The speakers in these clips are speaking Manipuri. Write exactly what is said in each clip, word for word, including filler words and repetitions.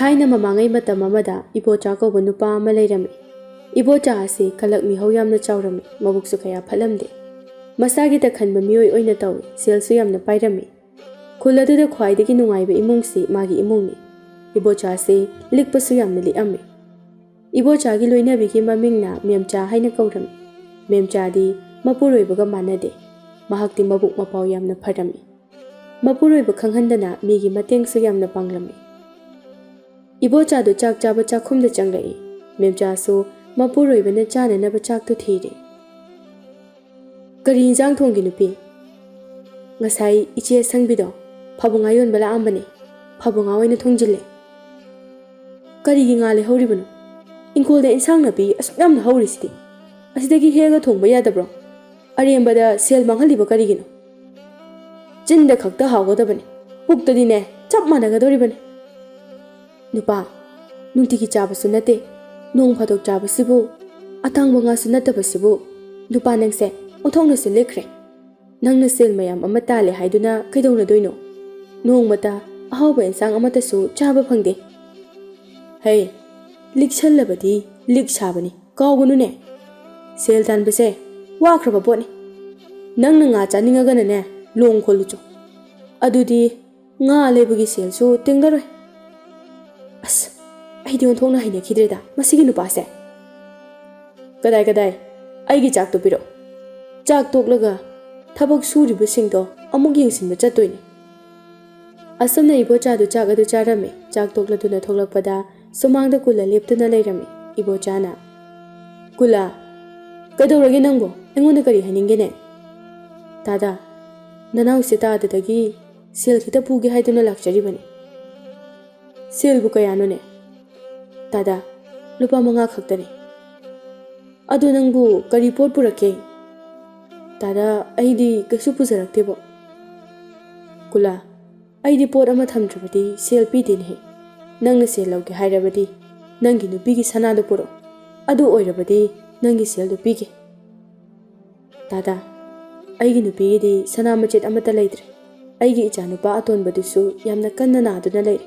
ꯊꯥꯏꯅ ꯃꯃꯥꯡꯉꯩ ꯃꯇꯝ ꯑꯃꯗ ꯏꯕꯣꯆꯥ ꯀꯧꯕ ꯅꯨꯄꯥ ꯑꯃ ꯂꯩꯔꯝꯃꯤ꯫ ꯏꯕꯣꯆꯥ ꯑꯁꯤ ꯀꯂꯛ ꯃꯤꯍꯧ ꯌꯥꯝꯅ ꯆꯥꯎꯔꯝꯃꯤ, ꯃꯕꯨꯛꯁꯨ ꯀꯌꯥ ꯐꯠꯂꯝꯗꯦ꯫ ꯃꯁꯥꯒꯤꯇ ꯈꯟꯕ ꯃꯤꯑꯣꯏ ꯑꯣꯏꯅ ꯇꯧꯏ, ꯁꯦꯜꯁꯨ ꯌꯥꯝꯅ ꯄꯥꯏꯔꯝꯃꯤ꯫ ꯈꯨꯜ ꯑꯗꯨꯗ ꯈ꯭ꯋꯥꯏꯗꯒꯤ ꯅꯨꯡꯉꯥꯏꯕ ꯏꯃꯨꯡꯁꯤ ꯃꯥꯒꯤ ꯏꯃꯨꯡꯅꯤ꯫ ꯏꯕꯣꯆꯥꯁꯤ ꯂꯤꯛꯄꯁꯨ ꯌꯥꯝꯅ ꯂꯤꯛꯑꯝꯃꯤ꯫ ꯏꯕꯣꯆꯥꯒꯤ ꯂꯣꯏꯅꯕꯤꯒꯤ ꯃꯃꯤꯡꯅ ꯃꯦꯝꯆꯥ ꯍꯥꯏꯅ ꯀꯧꯔꯝꯃꯤ꯫ ꯃꯦꯝꯆꯥꯗꯤ ꯃꯄꯨꯔꯣꯏꯕꯒ ꯃꯥꯟꯅꯗꯦ꯫ ꯃꯍꯥꯛꯇꯤ ꯃꯕꯨꯛ ꯃꯄꯥꯎ ꯌꯥꯝꯅ ꯐꯔꯝꯃꯤ꯫ ꯃꯄꯨꯔꯣꯏꯕ ꯈꯪꯍꯟꯗꯅ ꯃꯤꯒꯤ ꯃꯇꯦꯡꯁꯨ ꯌꯥꯝꯅ ꯄꯥꯡꯂꯝꯃꯤ꯫ ꯏꯕꯣꯆꯥꯗꯨ ꯆꯥꯛ ꯆꯥꯕ ꯆꯥꯛꯈꯨꯝꯗ ꯆꯪꯂꯛꯏ꯫ ꯃꯦꯝꯆꯥꯁꯨ ꯃꯄꯨꯔꯣꯏꯕꯅ ꯆꯥꯅꯅꯕ ꯆꯥꯛꯇꯨ ꯊꯤꯔꯤ꯫ "ꯀꯔꯤ ꯏꯟꯖꯥꯡ ꯊꯣꯡꯒꯦ, ꯅꯨꯄꯤ?" "ꯉꯁꯥꯏ ꯏꯆꯦ ꯑꯁꯪꯕꯤꯗꯣ ꯐꯥꯕꯧ ꯉꯥ ꯌꯣꯟꯕ ꯂꯥꯛꯑꯝꯕꯅꯦ, ꯐꯥꯕꯧ ꯉꯥ ꯑꯣꯏꯅ ꯊꯣꯡꯖꯤꯜꯂꯦ꯫" "ꯀꯔꯤꯒꯤ ꯉꯥ ꯂꯩꯍꯧꯔꯤꯕꯅꯣ? ꯏꯪꯈꯣꯜꯗ ꯏꯟꯁꯥꯡ ꯅꯥꯄꯤ ꯑꯁꯨꯛ ꯌꯥꯝꯅ ꯍꯧꯔꯤꯁꯤꯗꯤ, ꯑꯁꯤꯗꯒꯤ ꯍꯦꯛꯑꯒ ꯊꯣꯡꯕ ꯌꯥꯗꯕ꯭ꯔꯣ? ꯑꯔꯦꯝꯕꯗ ꯁꯦꯜ ꯃꯥꯡꯍꯜꯂꯤꯕ ꯀꯔꯤꯒꯤꯅꯣ? ꯆꯤꯟꯗ ꯈꯛꯇ ꯍꯥꯎꯒꯗꯕꯅꯤ, ꯄꯨꯛꯇꯗꯤꯅꯦ ꯆꯞ ꯃꯥꯟꯅꯒꯗꯧꯔꯤꯕꯅꯤ꯫" "ꯅꯨꯄꯥ, ꯅꯨꯡꯇꯤꯒꯤ ꯆꯥꯕꯁꯨ ꯅꯠꯇꯦ, ꯅꯣꯡ ꯐꯥꯗꯣꯛ ꯆꯥꯕꯁꯤꯕꯨ, ꯑꯇꯥꯡꯕ ꯉꯥꯁꯨ ꯅꯠꯇꯕꯁꯤꯕꯨ꯫ ꯅꯨꯄꯥ ꯅꯪꯁꯦ ꯑꯣꯟꯊꯣꯛꯅꯁꯨ ꯂꯤꯛꯈ꯭ꯔꯦ꯫ ꯅꯪꯅ ꯁꯦꯜ ꯃꯌꯥꯝ ꯑꯃ ꯇꯥꯜꯂꯦ ꯍꯥꯏꯗꯨꯅ ꯀꯩꯗꯧꯅꯗꯣꯏꯅꯣ? ꯅꯣꯡꯃꯇ ꯑꯍꯥꯎꯕ ꯏꯟꯁꯥꯡ ꯑꯃꯠꯇꯁꯨ ꯆꯥꯕ ꯐꯪꯗꯦ꯫" "ꯍꯩ, ꯂꯤꯛꯁꯜꯂꯕꯗꯤ ꯂꯤꯛ ꯁꯥꯕꯅꯤ, ꯀꯥꯎꯒꯅꯨꯅꯦ꯫ ꯁꯦꯜ ꯇꯥꯟꯕꯁꯦ ꯋꯥꯈ꯭ꯔꯕ ꯄꯣꯠꯅꯤ꯫ ꯅꯪꯅ ꯉꯥ ꯆꯥꯅꯤꯡꯉꯒꯅꯅꯦ, ꯂꯣꯡ ꯈꯣꯜꯂꯨꯆꯣ꯫ ꯑꯗꯨꯗꯤ ꯉꯥ ꯂꯩꯕꯒꯤ ꯁꯦꯜꯁꯨ ꯇꯤꯡꯂꯔꯣꯏ꯫" "ꯑꯁ, ꯑꯩꯗꯤ ꯑꯣꯟꯊꯣꯛꯅ ꯍꯩꯅꯈꯤꯗ꯭ꯔꯦꯗ ꯃꯁꯤꯒꯤ ꯅꯨꯄꯥꯁꯦ꯫" "ꯀꯗꯥꯏ, ꯀꯗꯥꯏ? ꯑꯩꯒꯤ ꯆꯥꯛꯇꯣ ꯄꯤꯔꯛꯑꯣ꯫ ꯆꯥꯛ ꯇꯣꯛꯂꯒ ꯊꯕꯛ ꯁꯨꯔꯤꯕꯁꯤꯡꯗꯣ ꯑꯃꯨꯛ ꯌꯦꯡꯁꯤꯟꯕ ꯆꯠꯇꯣꯏꯅꯤ꯫" ꯑꯁꯨꯝꯅ ꯏꯕꯣꯆꯥꯗꯨ ꯆꯥꯛ ꯑꯗꯨ ꯆꯥꯔꯝꯃꯤ꯫ ꯆꯥꯛ ꯇꯣꯛꯂꯗꯨꯅ ꯊꯣꯛꯂꯛꯄꯗ ꯁꯨꯃꯥꯡꯗ ꯀꯨꯂ ꯂꯦꯞꯇꯨꯅ ꯂꯩꯔꯝꯃꯤ꯫ ꯏꯕꯣꯆꯥꯅ, "ꯀꯨꯂ, ꯀꯩꯗꯧꯔꯒꯦ ꯅꯪꯕꯣ? ꯑꯩꯉꯣꯟꯗ ꯀꯔꯤ ꯍꯥꯏꯅꯤꯡꯒꯦꯅꯦ?" "ꯇꯥꯗꯥ, ꯅꯅꯥꯎꯁꯦ ꯇꯥꯗꯗꯒꯤ ꯁꯦꯜ ꯈꯤꯇ ꯄꯨꯒꯦ ꯍꯥꯏꯗꯨꯅ ꯂꯥꯛꯆꯔꯤꯕꯅꯤ꯫" "ꯁꯦꯜꯕꯨ ꯀꯌꯥꯅꯣꯅꯦ?" "ꯇꯥꯗꯥ, ꯂꯨꯄꯥ ꯃꯉꯥ ꯈꯛꯇꯅꯤ꯫" "ꯑꯗꯨ ꯅꯪꯕꯨ ꯀꯔꯤ ꯄꯣꯠ ꯄꯨꯔꯛꯀꯦ?" "ꯇꯥꯗꯥ, ꯑꯩꯗꯤ ꯀꯩꯁꯨ ꯄꯨꯖꯔꯛꯇꯦꯕꯣ꯫" "ꯀꯨꯂꯥ, ꯑꯩꯗꯤ ꯄꯣꯠ ꯑꯃ ꯊꯝꯗ꯭ꯔꯕꯗꯤ ꯁꯦꯜ ꯄꯤꯗꯦꯅꯦꯍꯦ꯫ ꯅꯪꯅ ꯁꯦꯜ ꯂꯧꯒꯦ ꯍꯥꯏꯔꯕꯗꯤ ꯅꯪꯒꯤ ꯅꯨꯄꯤꯒꯤ ꯁꯅꯥꯗꯣ ꯄꯨꯔꯛꯑꯣ꯫ ꯑꯗꯨ ꯑꯣꯏꯔꯕꯗꯤ ꯅꯪꯒꯤ ꯁꯦꯜꯗꯨ ꯄꯤꯒꯦ꯫" "ꯇꯥꯗꯥ, ꯑꯩꯒꯤ ꯅꯨꯄꯤꯒꯤꯗꯤ ꯁꯅꯥ ꯃꯆꯦꯠ ꯑꯃꯠꯇ ꯂꯩꯇ꯭ꯔꯦ꯫ ꯑꯩꯒꯤ ꯏꯆꯥꯅꯨꯄꯥ ꯑꯇꯣꯟꯕꯗꯨꯁꯨ ꯌꯥꯝꯅ ꯀꯟꯅ ꯅꯥꯗꯨꯅ ꯂꯩꯔꯦ꯫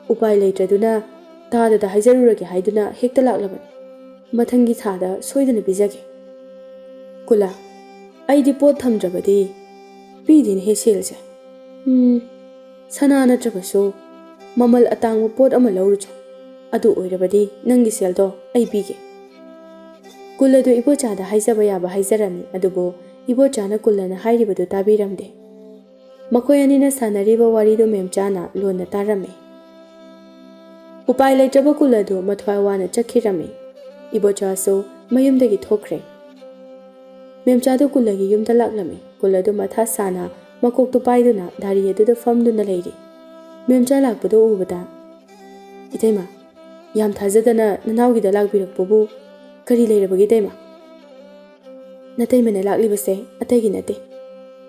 ꯎꯄꯥꯏ ꯂꯩꯇ꯭ꯔꯗꯨꯅ ꯇꯥꯗꯗ ꯍꯥꯏꯖꯔꯨꯔꯒꯦ ꯍꯥꯏꯗꯨꯅ ꯍꯦꯛꯇ ꯂꯥꯛꯂꯕꯅꯤ꯫ ꯃꯊꯪꯒꯤ ꯊꯥꯗ ꯁꯣꯏꯗꯅ ꯄꯤꯖꯒꯦ꯫ ꯀꯨꯂꯥ, ꯑꯩꯗꯤ ꯄꯣꯠ ꯊꯝꯗ꯭ꯔꯕꯗꯤ ꯄꯤꯗꯦꯅꯦꯍꯦ ꯁꯦꯜꯁꯦ꯫ ꯎꯝ, ꯁꯅꯥ ꯅꯠꯇ꯭ꯔꯕꯁꯨ ꯃꯃꯜ ꯑꯇꯥꯡꯕ ꯄꯣꯠ ꯑꯃ ꯂꯧꯔꯨꯆꯣ꯫ ꯑꯗꯨ ꯑꯣꯏꯔꯕꯗꯤ ꯅꯪꯒꯤ ꯁꯦꯜꯗꯣ ꯑꯩ ꯄꯤꯒꯦ꯫ ꯀꯨꯜ ꯑꯗꯨ ꯏꯕꯣꯆꯥꯗ ꯍꯥꯏꯖꯕ ꯌꯥꯕ ꯍꯥꯏꯖꯔꯝꯃꯤ, ꯑꯗꯨꯕꯨ ꯏꯕꯣꯆꯥꯅ ꯀꯨꯜꯂꯅ ꯍꯥꯏꯔꯤꯕꯗꯨ ꯇꯥꯕꯤꯔꯝꯗꯦ꯫ ꯃꯈꯣꯏ ꯑꯅꯤꯅ ꯁꯥꯟꯅꯔꯤꯕ ꯋꯥꯔꯤꯗꯨ ꯃꯦꯝꯆꯥꯅ ꯂꯣꯟꯅ ꯇꯥꯔꯝꯃꯤ꯫ ꯎꯄꯥꯏ ꯂꯩꯇ꯭ꯔꯕ ꯀꯨꯜ ꯑꯗꯨ ꯃꯊ꯭ꯋꯥꯏ ꯋꯥꯅ ꯆꯠꯈꯤꯔꯝꯃꯤ꯫ ꯏꯕꯣꯆꯥꯁꯨ ꯃꯌꯨꯝꯗꯒꯤ ꯊꯣꯛꯈ꯭ꯔꯦ꯫ ꯃꯦꯝꯆꯥꯗꯨ ꯀꯨꯜꯂꯒꯤ ꯌꯨꯝꯗ ꯂꯥꯛꯂꯝꯃꯤ꯫ ꯀꯨꯜ ꯑꯗꯨ ꯃꯊꯥ ꯁꯥꯅ ꯃꯀꯣꯛꯇꯨ ꯄꯥꯏꯗꯨꯅ ꯗꯥꯔꯤ ꯑꯗꯨꯗ ꯐꯝꯗꯨꯅ ꯂꯩꯔꯤ꯫ ꯃꯦꯝꯆꯥ ꯂꯥꯛꯄꯗꯨ ꯎꯕꯗ, "ꯏꯇꯩꯃ, ꯌꯥꯝ ꯊꯥꯖꯗꯅ ꯅꯅꯥꯎꯒꯤꯗ ꯂꯥꯛꯄꯤꯔꯛꯄꯕꯨ ꯀꯔꯤ ꯂꯩꯔꯕꯒꯦ ꯏꯇꯩꯃ?" "ꯅꯇꯩꯃꯅ ꯂꯥꯛꯂꯤꯕꯁꯦ ꯑꯇꯩꯒꯤ ꯅꯠꯇꯦ,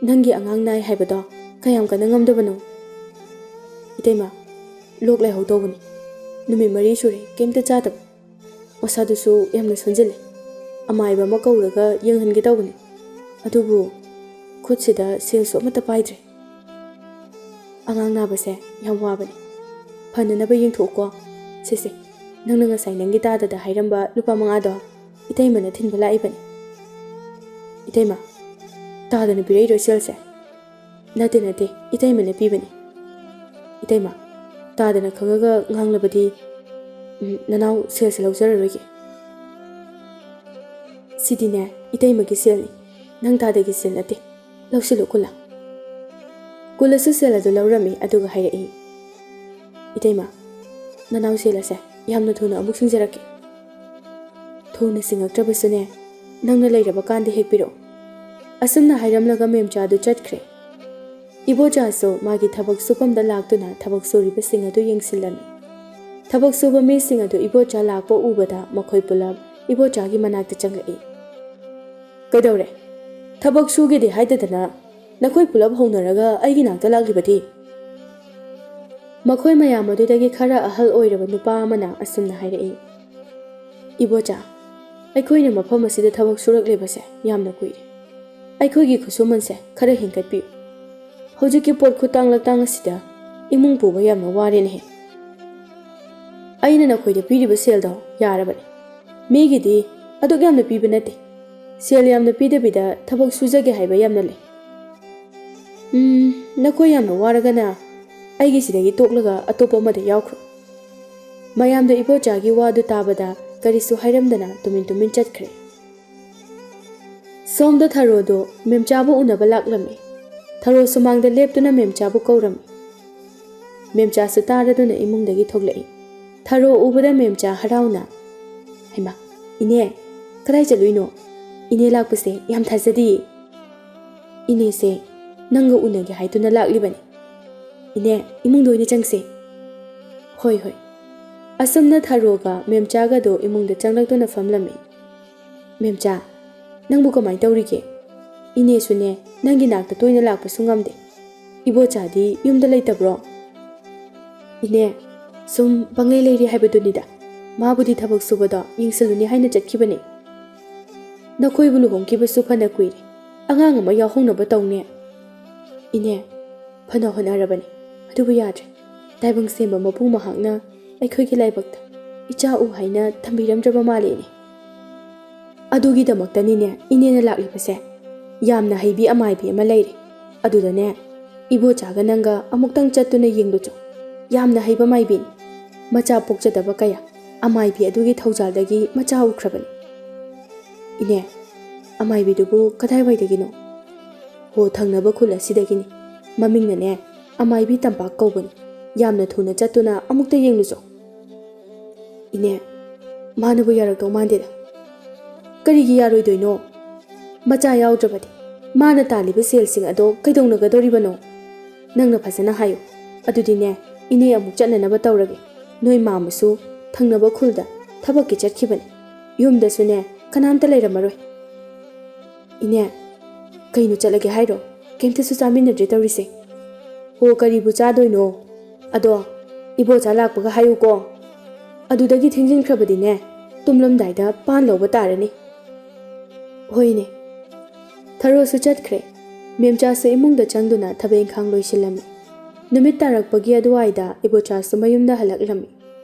ꯅꯪꯒꯤ ꯑꯉꯥꯡ ꯅꯥꯏ ꯍꯥꯏꯕꯗꯣ ꯀꯌꯥꯝ ꯀꯟꯅ ꯉꯝꯗꯕꯅꯣ?" "ꯏꯇꯩꯃ, ꯂꯣꯛ ꯂꯥꯏꯍꯧ ꯇꯧꯕꯅꯤ꯫ ꯅꯨꯃꯤꯠ ꯃꯔꯤ ꯁꯨꯔꯦ ꯀꯩꯝꯇ ꯆꯥꯗꯕ꯫ ꯃꯁꯥꯗꯨꯁꯨ ꯌꯥꯝꯅ ꯁꯣꯟꯖꯤꯜꯂꯦ꯫ ꯑꯃꯥꯏꯕ ꯑꯃ ꯀꯧꯔꯒ ꯌꯦꯡꯍꯟꯒꯦ ꯇꯧꯕꯅꯤ꯫ ꯑꯗꯨꯕꯨ ꯈꯨꯠꯁꯤꯗ ꯁꯦꯜꯁꯨ ꯑꯃꯠꯇ ꯄꯥꯏꯗ꯭ꯔꯦ꯫ ꯑꯉꯥꯡ ꯅꯥꯕꯁꯦ ꯌꯥꯝ ꯋꯥꯕꯅꯤ꯫ ꯐꯅꯅꯕ ꯌꯦꯡꯊꯣꯛꯎꯀꯣ꯫ ꯁꯦ ꯁꯦ, ꯅꯪꯅ ꯉꯁꯥꯏ ꯅꯪꯒꯤ ꯇꯥꯗꯗ ꯍꯥꯏꯔꯝꯕ ꯂꯨꯄꯥ ꯃꯉꯥꯗꯣ ꯏꯇꯩꯃꯅ ꯊꯤꯟꯕ ꯂꯥꯛꯏꯕꯅꯤ꯫" "ꯏꯇꯩꯃ, ꯇꯥꯗꯅ ꯄꯤꯔꯛꯏꯔꯣ ꯁꯦꯜꯁꯦ?" "ꯅꯠꯇꯦ, ꯅꯠꯇꯦ, ꯏꯇꯩꯃꯅ ꯄꯤꯕꯅꯤ꯫" "ꯏꯇꯩꯃ, ꯇꯥꯗꯅ ꯈꯪꯉꯒ ꯉꯥꯡꯂꯕꯗꯤ, ꯎꯝ, ꯅꯅꯥꯎ ꯁꯦꯜꯁꯦ ꯂꯧꯖꯔꯔꯣꯏꯒꯦ꯫" "ꯁꯤꯗꯤꯅꯦ, ꯏꯇꯩꯃꯒꯤ ꯁꯦꯜꯅꯤ, ꯅꯪ ꯇꯥꯗꯒꯤ ꯁꯦꯜ ꯅꯠꯇꯦ꯫ ꯂꯧꯁꯤꯜꯂꯨ, ꯀꯨꯜꯂꯥ꯫" ꯀꯨꯜꯂꯥꯁꯨ ꯁꯦꯜ ꯑꯗꯨ ꯂꯧꯔꯝꯃꯤ, ꯑꯗꯨꯒ ꯍꯥꯏꯔꯛꯏ, "ꯏꯇꯩꯃ, ꯅꯅꯥꯎ ꯁꯦꯜ ꯑꯁꯦ ꯌꯥꯝꯅ ꯊꯨꯅ ꯑꯃꯨꯛ ꯁꯤꯡꯖꯔꯛꯀꯦ꯫" "ꯊꯨꯅ ꯁꯤꯡꯉꯛꯇ꯭ꯔꯕꯁꯨꯅꯦ, ꯅꯪꯅ ꯂꯩꯔꯕ ꯀꯥꯟꯗ ꯍꯦꯛ ꯄꯤꯔꯛꯑꯣ꯫" ꯑꯁꯨꯝꯅ ꯍꯥꯏꯔꯝꯂꯒ ꯃꯦꯝꯆꯥꯗꯨ ꯆꯠꯈ꯭ꯔꯦ꯫ ꯏꯕꯣꯆꯥꯁꯨ ꯃꯥꯒꯤ ꯊꯕꯛ ꯁꯨꯐꯝꯗ ꯂꯥꯛꯇꯨꯅ ꯊꯕꯛ ꯁꯨꯔꯤꯕꯁꯤꯡ ꯑꯗꯨ ꯌꯦꯡꯁꯤꯜꯂꯝꯃꯤ꯫ ꯊꯕꯛ ꯁꯨꯕ ꯃꯤꯁꯤꯡ ꯑꯗꯨ ꯏꯕꯣꯆꯥ ꯂꯥꯛꯄ ꯎꯕꯗ ꯃꯈꯣꯏ ꯄꯨꯂꯞ ꯏꯕꯣꯆꯥꯒꯤ ꯃꯅꯥꯛꯇ ꯆꯪꯂꯛꯏ꯫ "ꯀꯩꯗꯧꯔꯦ? ꯊꯕꯛ ꯁꯨꯒꯦꯗꯤ ꯍꯥꯏꯗꯗꯅ ꯅꯈꯣꯏ ꯄꯨꯂꯞ ꯍꯧꯅꯔꯒ ꯑꯩꯒꯤ ꯅꯥꯛꯇ ꯂꯥꯛꯂꯤꯕꯗꯤ?" ꯃꯈꯣꯏ ꯃꯌꯥꯝ ꯑꯗꯨꯗꯒꯤ ꯈꯔ ꯑꯍꯜ ꯑꯣꯏꯔꯕ ꯅꯨꯄꯥ ꯑꯃꯅ ꯑꯁꯨꯝꯅ ꯍꯥꯏꯔꯛꯏ, "ꯏꯕꯣꯆꯥ, ꯑꯩꯈꯣꯏꯅ ꯃꯐꯝ ꯑꯁꯤꯗ ꯊꯕꯛ ꯁꯨꯔꯛꯂꯤꯕꯁꯦ ꯌꯥꯝꯅ ꯀꯨꯏꯔꯦ꯫ ꯑꯩꯈꯣꯏꯒꯤ ꯈꯨꯠꯁꯨꯃꯟꯁꯦ ꯈꯔ ꯍꯦꯟꯒꯠꯄꯤꯌꯨ꯫ ꯍꯧꯖꯤꯛꯀꯤ ꯄꯣꯠ ꯈꯨꯇꯥꯡ ꯂꯇꯥꯡ ꯑꯁꯤꯗ ꯏꯃꯨꯡ ꯄꯨꯕ ꯌꯥꯝꯅ ꯋꯥꯔꯦꯅꯦꯍꯦ꯫ ꯑꯩꯅ ꯅꯈꯣꯏꯗ ꯄꯤꯔꯤꯕ ꯁꯦꯜꯗꯣ ꯌꯥꯔꯕꯅꯤ꯫ ꯃꯤꯒꯤꯗꯤ ꯑꯗꯨꯛ ꯌꯥꯝꯅ ꯄꯤꯕ ꯅꯠꯇꯦ꯫ ꯁꯦꯜ ꯌꯥꯝꯅ ꯄꯤꯗꯕꯤꯗ ꯊꯕꯛ ꯁꯨꯖꯒꯦ ꯍꯥꯏꯕ ꯌꯥꯝꯅ ꯂꯩ꯫ ꯎꯝ, ꯅꯈꯣꯏ ꯌꯥꯝꯅ ꯋꯥꯔꯒꯅ ꯑꯩꯒꯤ ꯁꯤꯗꯒꯤ ꯇꯣꯛꯂꯒ ꯑꯇꯣꯞꯄ ꯑꯃꯗ ꯌꯥꯎꯈ꯭ꯔꯣ꯫ ꯃꯌꯥꯝꯗꯣ ꯏꯕꯣꯆꯥꯒꯤ ꯋꯥꯗꯨ ꯇꯥꯕꯗ ꯀꯔꯤꯁꯨ ꯍꯥꯏꯔꯝꯗꯅ ꯇꯨꯃꯤꯟ ꯇꯨꯃꯤꯟ ꯆꯠꯈ꯭ꯔꯦ꯫ ꯁꯣꯝꯗ ꯊꯔꯣꯗꯣ ꯃꯦꯝꯆꯥꯕꯨ ꯎꯅꯕ ꯂꯥꯛꯂꯝꯃꯤ꯫ ꯊꯔꯣ ꯁꯨꯃꯥꯡꯗ ꯂꯦꯞꯇꯨꯅ ꯃꯦꯝꯆꯥꯕꯨ ꯀꯧꯔꯝꯃꯤ꯫ ꯃꯦꯝꯆꯥꯁꯨ ꯇꯥꯔꯗꯨꯅ ꯏꯃꯨꯡꯗꯒꯤ ꯊꯣꯛꯂꯛꯏ꯫ ꯊꯔꯣ ꯎꯕꯗ ꯃꯦꯝꯆꯥ ꯍꯔꯥꯎꯅ, "ꯍꯩꯃꯥ, ꯏꯅꯦ, ꯀꯗꯥꯏ ꯆꯠꯂꯨꯏꯅꯣ? ꯏꯅꯦ ꯂꯥꯛꯄꯁꯦ ꯌꯥꯝ ꯊꯥꯖꯗꯤꯌꯦ꯫ ꯏꯅꯦꯁꯦ ꯅꯪꯒ ꯎꯅꯒꯦ ꯍꯥꯏꯗꯨꯅ ꯂꯥꯛꯂꯤꯕꯅꯤ꯫ ꯏꯅꯦ, ꯏꯃꯨꯡꯗ ꯑꯣꯏꯅ ꯆꯪꯁꯦ꯫" "ꯍꯣꯏ, ꯍꯣꯏ꯫" ꯑꯁꯨꯝꯅ ꯊꯔꯣꯒ ꯃꯦꯝꯆꯥꯒꯗꯣ ꯏꯃꯨꯡꯗ ꯆꯪꯂꯛꯇꯨꯅ ꯐꯝꯂꯝꯃꯤ꯫ "ꯃꯦꯝꯆꯥ, ꯅꯪꯕꯨ ꯀꯃꯥꯏꯅ ꯇꯧꯔꯤꯒꯦ? ꯏꯅꯦꯁꯨꯅꯦ ꯅꯪꯒꯤ ꯅꯥꯛꯇ ꯇꯣꯏꯅ ꯂꯥꯛꯄꯁꯨ ꯉꯝꯗꯦ꯫ ꯏꯕꯣꯆꯥꯗꯤ ꯌꯨꯝꯗ ꯂꯩꯇꯕ꯭ꯔꯣ?" "ꯏꯅꯦ, ꯁꯨꯝ ꯄꯪꯂꯩ ꯂꯩꯔꯤ ꯍꯥꯏꯕꯗꯨꯅꯤꯗ꯫ ꯃꯥꯕꯨꯗꯤ ꯊꯕꯛ ꯁꯨꯕꯗꯣ ꯌꯦꯡꯁꯤꯜꯂꯨꯅꯤ ꯍꯥꯏꯅ ꯆꯠꯈꯤꯕꯅꯦ꯫ ꯅꯈꯣꯏꯕꯨ ꯂꯨꯍꯣꯡꯈꯤꯕꯁꯨ ꯐꯅ ꯀꯨꯏꯔꯦ꯫ ꯑꯉꯥꯡ ꯑꯃ ꯌꯥꯎꯍꯧꯅꯕ ꯇꯧꯅꯦ꯫" "ꯏꯅꯦ, ꯐꯅ ꯍꯣꯠꯅꯔꯕꯅꯤ, ꯑꯗꯨꯕꯨ ꯌꯥꯗ꯭ꯔꯦ꯫ ꯇꯥꯏꯕꯪ ꯁꯦꯝꯕ ꯃꯄꯨ ꯃꯍꯥꯛꯅ ꯑꯩꯈꯣꯏꯒꯤ ꯂꯥꯏꯕꯛꯇ ꯏꯆꯥ ꯎ ꯍꯥꯏꯅ ꯊꯝꯕꯤꯔꯝꯗ꯭ꯔꯕ ꯃꯥꯜꯂꯦꯅꯦ꯫ ꯑꯗꯨꯒꯤꯗꯃꯛꯇꯅꯤꯅꯦ ꯏꯅꯦꯅ ꯂꯥꯛꯂꯤꯕꯁꯦ꯫ ꯌꯥꯝꯅ ꯍꯩꯕꯤ ꯑꯃꯥꯏꯕꯤ ꯑꯃ ꯂꯩꯔꯦ꯫ ꯑꯗꯨꯗꯅꯦ, ꯏꯕꯣꯆꯥꯒ ꯅꯪꯒ ꯑꯃꯨꯛꯇꯪ ꯆꯠꯇꯨꯅ ꯌꯦꯡꯂꯨꯆꯣ꯫ ꯌꯥꯝꯅ ꯍꯩꯕ ꯃꯥꯏꯕꯤꯅꯤ꯫ ꯃꯆꯥ ꯄꯣꯛꯆꯗꯕ ꯀꯌꯥ ꯑꯃꯥꯏꯕꯤ ꯑꯗꯨꯒꯤ ꯊꯧꯖꯥꯜꯗꯒꯤ ꯃꯆꯥ ꯎꯈ꯭ꯔꯕꯅꯤ꯫" "ꯏꯅꯦ, ꯑꯃꯥꯏꯕꯤꯗꯨꯕꯨ ꯀꯗꯥꯏꯋꯥꯏꯗꯒꯤꯅꯣ?" "ꯍꯣ, ꯊꯪꯅꯕ ꯈꯨꯜ ꯑꯁꯤꯗꯒꯤꯅꯤ꯫ ꯃꯃꯤꯡꯅꯅꯦ ꯑꯃꯥꯏꯕꯤ ꯇꯝꯄꯥꯛ ꯀꯧꯕꯅꯤ꯫ ꯌꯥꯝꯅ ꯊꯨꯅ ꯆꯠꯇꯨꯅ ꯑꯃꯨꯛꯇ ꯌꯦꯡꯂꯨꯆꯣ꯫" "ꯏꯅꯦ, ꯃꯥꯅꯕꯨ ꯌꯥꯔꯛꯇꯧ ꯃꯥꯟꯗꯦꯗ꯫" "ꯀꯔꯤꯒꯤ ꯌꯥꯔꯣꯏꯗꯣꯏꯅꯣ? ꯃꯆꯥ ꯌꯥꯎꯗ꯭ꯔꯕꯗꯤ ꯃꯥꯅ ꯇꯥꯜꯂꯤꯕ ꯁꯦꯜꯁꯤꯡ ꯑꯗꯣ ꯀꯩꯗꯧꯅꯒꯗꯧꯔꯤꯕꯅꯣ? ꯅꯪꯅ ꯐꯖꯅ ꯍꯥꯏꯌꯨ꯫ ꯑꯗꯨꯗꯤꯅꯦ, ꯏꯅꯦ ꯑꯃꯨꯛ ꯆꯠꯅꯅꯕ ꯇꯧꯔꯒꯦ꯫ ꯅꯣꯏ ꯃꯥꯝꯃꯁꯨ ꯊꯪꯅꯕ ꯈꯨꯜꯗ ꯊꯕꯛꯀꯤ ꯆꯠꯈꯤꯕꯅꯤ꯫ ꯌꯨꯝꯗꯁꯨꯅꯦ ꯀꯅꯥꯝꯇ ꯂꯩꯔꯝꯃꯔꯣꯏ꯫" "ꯏꯅꯦ, ꯀꯩꯅꯣ, ꯆꯠꯂꯒꯦ ꯍꯥꯏꯔꯣ? ꯀꯩꯝꯇꯁꯨ ꯆꯥꯃꯤꯟꯅꯗ꯭ꯔꯦ ꯇꯧꯔꯤꯁꯦ꯫" "ꯍꯣ, ꯀꯔꯤꯕꯨ ꯆꯥꯗꯣꯏꯅꯣ? ꯑꯗꯣ ꯏꯕꯣꯆꯥ ꯂꯥꯛꯄꯒ ꯍꯥꯏꯌꯨꯀꯣ꯫ ꯑꯗꯨꯗꯒꯤ ꯊꯦꯡꯖꯤꯟꯈ꯭ꯔꯕꯗꯤꯅꯦ, ꯇꯨꯝꯂꯝꯗꯥꯏꯗ ꯄꯥꯟ ꯂꯧꯕ ꯇꯥꯔꯅꯤ꯫" "ꯍꯣꯏꯅꯦ꯫" ꯊꯔꯣꯁꯨ ꯆꯠꯈ꯭ꯔꯦ꯫ ꯃꯦꯝꯆꯥꯁꯨ ꯏꯃꯨꯡꯗ ꯆꯪꯗꯨꯅ ꯊꯕꯛ ꯏꯪꯈꯥꯡ ꯂꯣꯏꯁꯤꯜꯂꯝꯃꯤ꯫ ꯅꯨꯃꯤꯠ ꯇꯥꯔꯛꯄꯒꯤ ꯑꯗꯨꯋꯥꯏꯗ ꯏꯕꯣꯆꯥꯁꯨ ꯃꯌꯨꯝꯗ ꯍꯜꯂꯛꯂꯝꯃꯤ꯫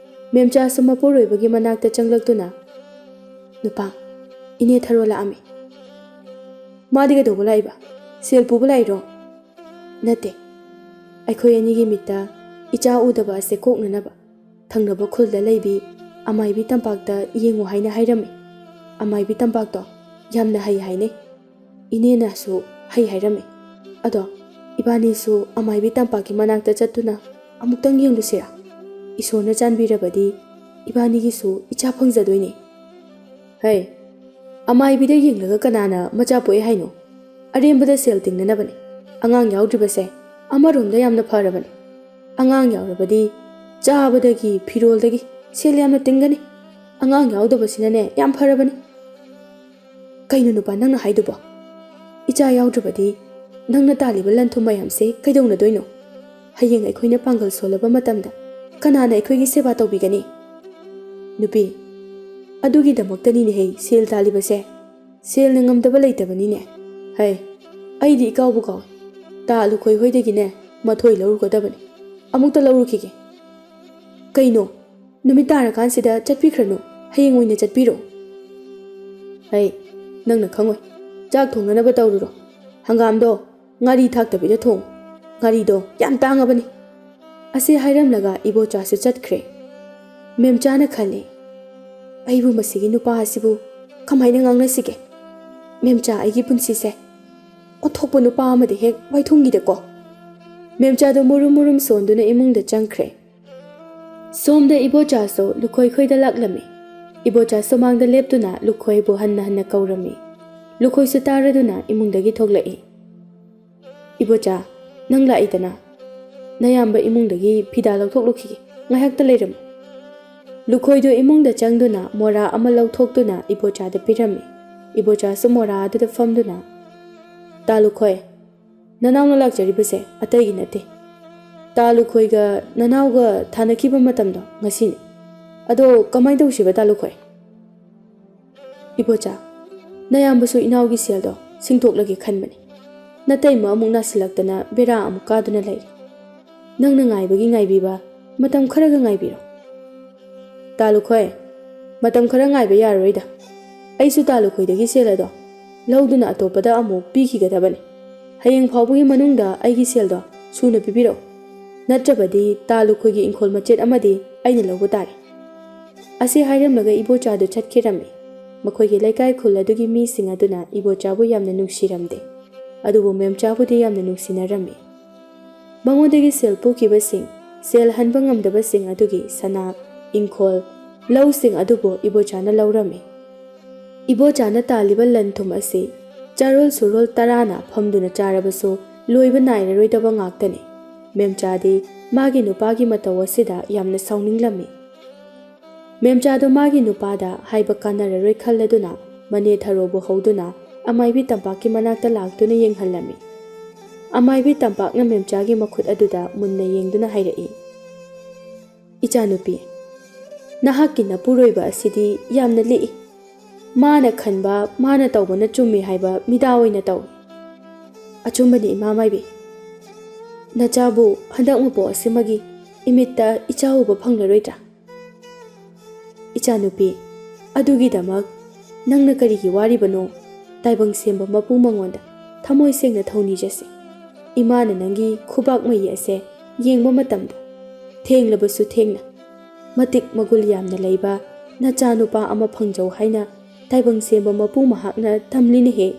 ꯃꯦꯝꯆꯥꯁꯨ ꯃꯄꯨꯔꯣꯏꯕꯒꯤ ꯃꯅꯥꯛꯇ ꯆꯪꯂꯛꯇꯨꯅ, "ꯅꯨꯄꯥ, ꯏꯅꯦ ꯊꯔꯣ ꯂꯥꯛꯑꯝꯃꯤ꯫" "ꯃꯥꯗꯤ ꯀꯩꯗꯧꯕ ꯂꯥꯛꯏꯕ? ꯁꯦꯜ ꯄꯨꯕ ꯂꯥꯛꯏꯔꯣ?" "ꯅꯠꯇꯦ꯫ ꯑꯩꯈꯣꯏ ꯑꯅꯤꯒꯤ ꯃꯤꯠꯇ ꯏꯆꯥ ꯎꯗꯕ ꯑꯁꯦ ꯀꯣꯛꯅꯅꯕ ꯊꯪꯅꯕ ꯈꯨꯜꯗ ꯂꯩꯕꯤ ꯑꯃꯥꯏꯕꯤ ꯇꯝꯄꯥꯛꯇ ꯌꯦꯡꯉꯨ ꯍꯥꯏꯅ ꯍꯥꯏꯔꯝꯃꯤ꯫ ꯑꯃꯥꯏꯕꯤ ꯇꯝꯄꯥꯛꯇꯣ ꯌꯥꯝꯅ ꯍꯩ ꯍꯥꯏꯅꯩ꯫ ꯏꯅꯦꯅꯁꯨ ꯍꯩ ꯍꯥꯏꯔꯝꯃꯤ꯫ ꯑꯗꯣ ꯏꯕꯥꯅꯤꯁꯨ ꯑꯃꯥꯏꯕꯤ ꯇꯝꯄꯥꯛꯀꯤ ꯃꯅꯥꯛꯇ ꯆꯠꯇꯨꯅ ꯑꯃꯨꯛꯇꯪ ꯌꯦꯡꯂꯨꯁꯤꯔꯥ? ꯏꯁꯣꯔꯅ ꯆꯥꯟꯕꯤꯔꯕꯗꯤ ꯏꯕꯥꯅꯤꯒꯤꯁꯨ ꯏꯆꯥ ꯐꯪꯖꯗꯣꯏꯅꯦ꯫" "ꯍꯩ, ꯑꯃꯥꯏꯕꯤꯗ ꯌꯦꯡꯂꯒ ꯀꯅꯥꯅ ꯃꯆꯥ ꯄꯣꯛꯑꯦ ꯍꯥꯏꯅꯣ? ꯑꯔꯦꯝꯕꯗ ꯁꯦꯜ ꯇꯤꯡꯅꯅꯕꯅꯦ꯫ ꯑꯉꯥꯡ ꯌꯥꯎꯗ꯭ꯔꯤꯕꯁꯦ ꯑꯃꯔꯣꯝꯗ ꯌꯥꯝꯅ ꯐꯔꯕꯅꯦ꯫ ꯑꯉꯥꯡ ꯌꯥꯎꯔꯕꯗꯤ ꯆꯥꯕꯗꯒꯤ ꯐꯤꯔꯣꯜꯗꯒꯤ ꯁꯦꯜ ꯌꯥꯝꯅ ꯇꯤꯡꯒꯅꯤ꯫ ꯑꯉꯥꯡ ꯌꯥꯎꯗꯕꯁꯤꯅꯅꯦ ꯌꯥꯝ ꯐꯔꯕꯅꯤ꯫" "ꯀꯩꯅꯣ ꯅꯨꯄꯥ ꯅꯪꯅ ꯍꯥꯏꯗꯨꯕꯣ? ꯏꯆꯥ ꯌꯥꯎꯗ꯭ꯔꯕꯗꯤ ꯅꯪꯅ ꯇꯥꯜꯂꯤꯕ ꯂꯟ ꯊꯨꯝ ꯃꯌꯥꯝꯁꯦ ꯀꯩꯗꯧꯅꯗꯣꯏꯅꯣ? ꯍꯌꯦꯡ ꯑꯩꯈꯣꯏꯅ ꯄꯥꯡꯒꯜ ꯁꯣꯜꯂꯕ ꯃꯇꯝꯗ ꯀꯅꯥꯅ ꯑꯩꯈꯣꯏꯒꯤ ꯁꯦꯕꯥ ꯇꯧꯕꯤꯒꯅꯤ?" "ꯅꯨꯄꯤ, ꯑꯗꯨꯒꯤꯗꯃꯛꯇꯅꯤꯅꯦꯍꯦ ꯁꯦꯜ ꯇꯥꯜꯂꯤꯕꯁꯦ꯫ ꯁꯦꯜꯅ ꯉꯝꯗꯕ ꯂꯩꯇꯕꯅꯤꯅꯦ꯫ ꯍꯩ, ꯑꯩꯗꯤ ꯏꯀꯥꯎꯕꯨ ꯀꯥꯎꯏ꯫ ꯇꯥ ꯂꯨꯈꯣꯏ ꯍꯣꯏꯗꯒꯤꯅꯦ ꯃꯊꯣꯏ ꯂꯧꯔꯨꯒꯗꯕꯅꯤ꯫ ꯑꯃꯨꯛꯇ ꯂꯧꯔꯨꯈꯤꯒꯦ꯫" "ꯀꯩꯅꯣ? ꯅꯨꯃꯤꯠ ꯇꯥꯔꯀꯥꯟꯁꯤꯗ ꯆꯠꯄꯤꯈ꯭ꯔꯅꯨ, ꯍꯌꯦꯡ ꯑꯣꯏꯅ ꯆꯠꯄꯤꯔꯣ꯫" "ꯍꯩ, ꯅꯪꯅ ꯈꯪꯉꯣꯏ꯫ ꯆꯥꯛ ꯊꯣꯡꯅꯅꯕ ꯇꯧꯔꯨꯔꯣ꯫ ꯍꯪꯒꯥꯝꯗꯣ ꯉꯥꯔꯤ ꯊꯥꯛꯇꯕꯤꯗ ꯊꯣꯡꯉꯨ꯫ ꯉꯥꯔꯤꯗꯣ ꯌꯥꯝ ꯇꯥꯡꯉꯕꯅꯤ꯫" ꯑꯁꯤ ꯍꯥꯏꯔꯝꯂꯒ ꯏꯕꯣꯆꯥꯁꯨ ꯆꯠꯈ꯭ꯔꯦ꯫ ꯃꯦꯝꯆꯥꯅ ꯈꯜꯂꯤ, "ꯑꯩꯕꯨ ꯃꯁꯤꯒꯤ ꯅꯨꯄꯥ ꯑꯁꯤꯕꯨ ꯀꯃꯥꯏꯅ ꯉꯥꯡꯅꯁꯤꯒꯦ? ꯃꯦꯝꯆꯥ, ꯑꯩꯒꯤ ꯄꯨꯟꯁꯤꯁꯦ ꯑꯣꯟꯊꯣꯛꯄ ꯅꯨꯄꯥ ꯑꯃꯗ ꯍꯦꯛ ꯋꯥꯏꯊꯨꯡꯈꯤꯗꯦꯀꯣ꯫" ꯃꯦꯝꯆꯥꯗꯣ ꯃꯨꯔꯨꯝ ꯃꯨꯔꯨꯝ ꯁꯣꯟꯗꯨꯅ ꯏꯃꯨꯡꯗ ꯆꯪꯈ꯭ꯔꯦ꯫ ꯁꯣꯝꯗ ꯏꯕꯣꯆꯥꯁꯨ ꯂꯨꯈꯣꯏ ꯈꯣꯏꯗ ꯂꯥꯛꯂꯝꯃꯤ꯫ ꯏꯕꯣꯆꯥ ꯁꯨꯃꯥꯡꯗ ꯂꯦꯞꯇꯨꯅ ꯂꯨꯈꯣꯏꯕꯨ ꯍꯟꯅ ꯍꯟꯅ ꯀꯧꯔꯝꯃꯤ꯫ ꯂꯨꯈꯣꯏꯁꯨ ꯇꯥꯔꯗꯨꯅ ꯏꯃꯨꯡꯗꯒꯤ ꯊꯣꯛꯂꯛꯏ꯫ "ꯏꯕꯣꯆꯥ, ꯅꯪ ꯂꯥꯛꯏꯗꯅ? ꯅꯌꯥꯝꯕ ꯏꯃꯨꯡꯗꯒꯤ ꯐꯤꯗꯥ ꯂꯧꯊꯣꯛꯂꯨꯈꯤꯒꯦ, ꯉꯥꯏꯍꯥꯛꯇ ꯂꯩꯔꯝꯃꯨ꯫" ꯂꯨꯈꯣꯏꯗꯨ ꯏꯃꯨꯡꯗ ꯆꯪꯗꯨꯅ ꯃꯣꯔꯥ ꯑꯃ ꯂꯧꯊꯣꯛꯇꯨꯅ ꯏꯕꯣꯆꯥꯗ ꯄꯤꯔꯝꯃꯤ꯫ ꯏꯕꯣꯆꯥꯁꯨ ꯃꯣꯔꯥ ꯑꯗꯨꯗ ꯐꯝꯗꯨꯅ, "ꯇꯥ ꯂꯨꯈꯣꯏ, ꯅꯅꯥꯎꯅ ꯂꯥꯛꯆꯔꯤꯕꯁꯦ ꯑꯇꯩꯒꯤ ꯅꯠꯇꯦ꯫ ꯇꯥ ꯂꯨꯈꯣꯏꯒ ꯅꯅꯥꯎꯒ ꯊꯥꯅꯈꯤꯕ ꯃꯇꯝꯗꯣ ꯉꯁꯤꯅꯤ꯫ ꯑꯗꯣ ꯀꯃꯥꯏꯅ ꯇꯧꯁꯤꯕ, ꯇꯥ ꯂꯨꯈꯣꯏ?" "ꯏꯕꯣꯆꯥ, ꯅꯌꯥꯝꯕꯁꯨ ꯏꯅꯥꯎꯒꯤ ꯁꯦꯜꯗꯣ ꯁꯤꯡꯗꯣꯛꯂꯒꯦ ꯈꯟꯕꯅꯤ꯫ ꯅꯇꯩꯃ ꯑꯃꯨꯛ ꯅꯥꯁꯤꯜꯂꯛꯇꯅ ꯕꯦꯔꯥ ꯑꯃꯨꯛ ꯀꯥꯗꯨꯅ ꯂꯩꯔꯦ꯫ ꯅꯪꯅ ꯉꯥꯏꯕꯒꯤ ꯉꯥꯏꯕꯤꯕ, ꯃꯇꯝ ꯈꯔꯒ ꯉꯥꯏꯕꯤꯔꯣ꯫" "ꯇꯥ ꯂꯨꯈꯣꯏ, ꯃꯇꯝ ꯈꯔ ꯉꯥꯏꯕ ꯌꯥꯔꯔꯣꯏꯗ꯫ ꯑꯩꯁꯨ ꯇꯥ ꯂꯨꯈꯣꯏꯗꯒꯤ ꯁꯦꯜ ꯑꯗꯣ ꯂꯧꯗꯨꯅ ꯑꯇꯣꯞꯄꯗ ꯑꯃꯨꯛ ꯄꯤꯈꯤꯒꯗꯕꯅꯤ꯫ ꯍꯌꯦꯡ ꯐꯥꯎꯕꯒꯤ ꯃꯅꯨꯡꯗ ꯑꯩꯒꯤ ꯁꯦꯜꯗꯣ ꯁꯨꯅ ꯄꯤꯕꯤꯔꯛꯎ꯫ ꯅꯠꯇ꯭ꯔꯕꯗꯤ ꯇꯥ ꯂꯨꯈꯣꯏꯒꯤ ꯏꯪꯈꯣꯜ ꯃꯆꯦꯠ ꯑꯃꯗꯤ ꯑꯩꯅ ꯂꯧꯕ ꯇꯥꯔꯦ"꯫ ꯑꯁꯤ ꯍꯥꯏꯔꯝꯂꯒ ꯏꯕꯣꯆꯥꯗꯨ ꯆꯠꯈꯤꯔꯝꯃꯤ꯫ ꯃꯈꯣꯏꯒꯤ ꯂꯩꯀꯥꯏ ꯈꯨꯜ ꯑꯗꯨꯒꯤ ꯃꯤꯁꯤꯡ ꯑꯗꯨꯅ ꯏꯕꯣꯆꯥꯕꯨ ꯌꯥꯝꯅ ꯅꯨꯡꯁꯤꯔꯝꯗꯦ꯫ ꯑꯗꯨꯕꯨ ꯃꯦꯝꯆꯥꯕꯨꯗꯤ ꯌꯥꯝꯅ ꯅꯨꯡꯁꯤꯅꯔꯝꯃꯤ꯫ ꯃꯉꯣꯟꯗꯒꯤ ꯁꯦꯜ ꯄꯨꯈꯤꯕꯁꯤꯡ, ꯁꯦꯜ ꯍꯟꯕ ꯉꯝꯗꯕꯁꯤꯡ ꯑꯗꯨꯒꯤ ꯁꯅꯥ, ꯏꯪꯈꯣꯜ, ꯂꯧꯁꯤꯡ ꯑꯗꯨꯕꯨ ꯏꯕꯣꯆꯥꯅ ꯂꯧꯔꯝꯃꯤ꯫ ꯏꯕꯣꯆꯥꯅ ꯇꯥꯜꯂꯤꯕ ꯂꯟ ꯊꯨꯝ ꯑꯁꯤ ꯆꯥꯔꯣꯜ ꯁꯨꯔꯣꯜ ꯇꯔꯥꯅ ꯐꯝꯗꯨꯅ ꯆꯥꯔꯕꯁꯨ ꯂꯣꯏꯕ ꯅꯥꯏꯔꯔꯣꯏꯗꯕ ꯉꯥꯛꯇꯅꯤ꯫ ꯃꯦꯝꯆꯥꯗꯤ ꯃꯥꯒꯤ ꯅꯨꯄꯥꯒꯤ ꯃꯇꯧ ꯑꯁꯤꯗ ꯌꯥꯝꯅ ꯁꯥꯎꯅꯤꯡꯂꯝꯃꯤ꯫ ꯃꯦꯝꯆꯥꯗꯣ ꯃꯥꯒꯤ ꯅꯨꯄꯥꯗ ꯍꯥꯏꯕ ꯀꯥꯟꯅꯔꯔꯣꯏ ꯈꯜꯂꯗꯨꯅ ꯃꯅꯦ ꯊꯔꯣꯕꯨ ꯍꯧꯗꯨꯅ ꯑꯃꯥꯏꯕꯤ ꯇꯝꯄꯥꯛꯀꯤ ꯃꯅꯥꯛꯇ ꯂꯥꯛꯇꯨꯅ ꯌꯦꯡꯍꯜꯂꯝꯃꯤ꯫ ꯑꯃꯥꯏꯕꯤ ꯇꯝꯄꯥꯛꯅ ꯃꯦꯝꯆꯥꯒꯤ ꯃꯈꯨꯠ ꯑꯗꯨꯗ ꯃꯨꯟꯅ ꯌꯦꯡꯗꯨꯅ ꯍꯥꯏꯔꯛꯏ, "ꯏꯆꯥꯅꯨꯄꯤ, ꯅꯍꯥꯛꯀꯤ ꯅꯄꯨꯔꯣꯏꯕ ꯑꯁꯤꯗꯤ ꯌꯥꯝꯅ ꯂꯤꯛꯏ꯫ ꯃꯥꯅ ꯈꯟꯕ, ꯃꯥꯅ ꯇꯧꯕꯅ ꯆꯨꯝꯃꯤ ꯍꯥꯏꯕ ꯃꯤꯗꯥ ꯑꯣꯏꯅ ꯇꯧꯏ꯫ ꯑꯆꯨꯝꯕꯅꯤ, ꯏꯃꯥ ꯃꯥꯏꯕꯤ꯫ ꯅꯆꯥꯕꯨ ꯍꯟꯗꯛ ꯃꯄꯣꯛ ꯑꯁꯤꯃꯒꯤ ꯏꯃꯤꯠꯇ ꯏꯆꯥ ꯎꯕ ꯐꯪꯂꯔꯣꯏꯗ꯭ꯔꯥ?" "ꯏꯆꯥꯅꯨꯄꯤ, ꯑꯗꯨꯒꯤꯗꯃꯛ ꯅꯪꯅ ꯀꯔꯤꯒꯤ ꯋꯥꯔꯤꯕꯅꯣ? ꯇꯥꯏꯕꯪ ꯁꯦꯝꯕ ꯃꯄꯨ ꯃꯉꯣꯟꯗ ꯊꯃꯣꯏ ꯁꯦꯡꯅ ꯊꯧꯅꯤꯖꯁꯤ꯫ ꯏꯃꯥꯅ ꯅꯪꯒꯤ ꯈꯨꯕꯥꯛ ꯃꯌꯤ ꯑꯁꯦ ꯌꯦꯡꯕ ꯃꯇꯝꯗ ꯊꯦꯡꯂꯕꯁꯨ ꯊꯦꯡꯅ, ꯃꯇꯤꯛ ꯃꯒꯨꯜ ꯌꯥꯝꯅ ꯂꯩꯕ ꯅꯆꯥꯅꯨꯄꯥ ꯑꯃ ꯐꯪꯖꯧ ꯍꯥꯏꯅ ꯇꯥꯏꯕꯪ ꯁꯦꯝꯕ ꯃꯄꯨ ꯃꯍꯥꯛꯅ ꯇꯝꯂꯤꯅꯦꯍꯦ"꯫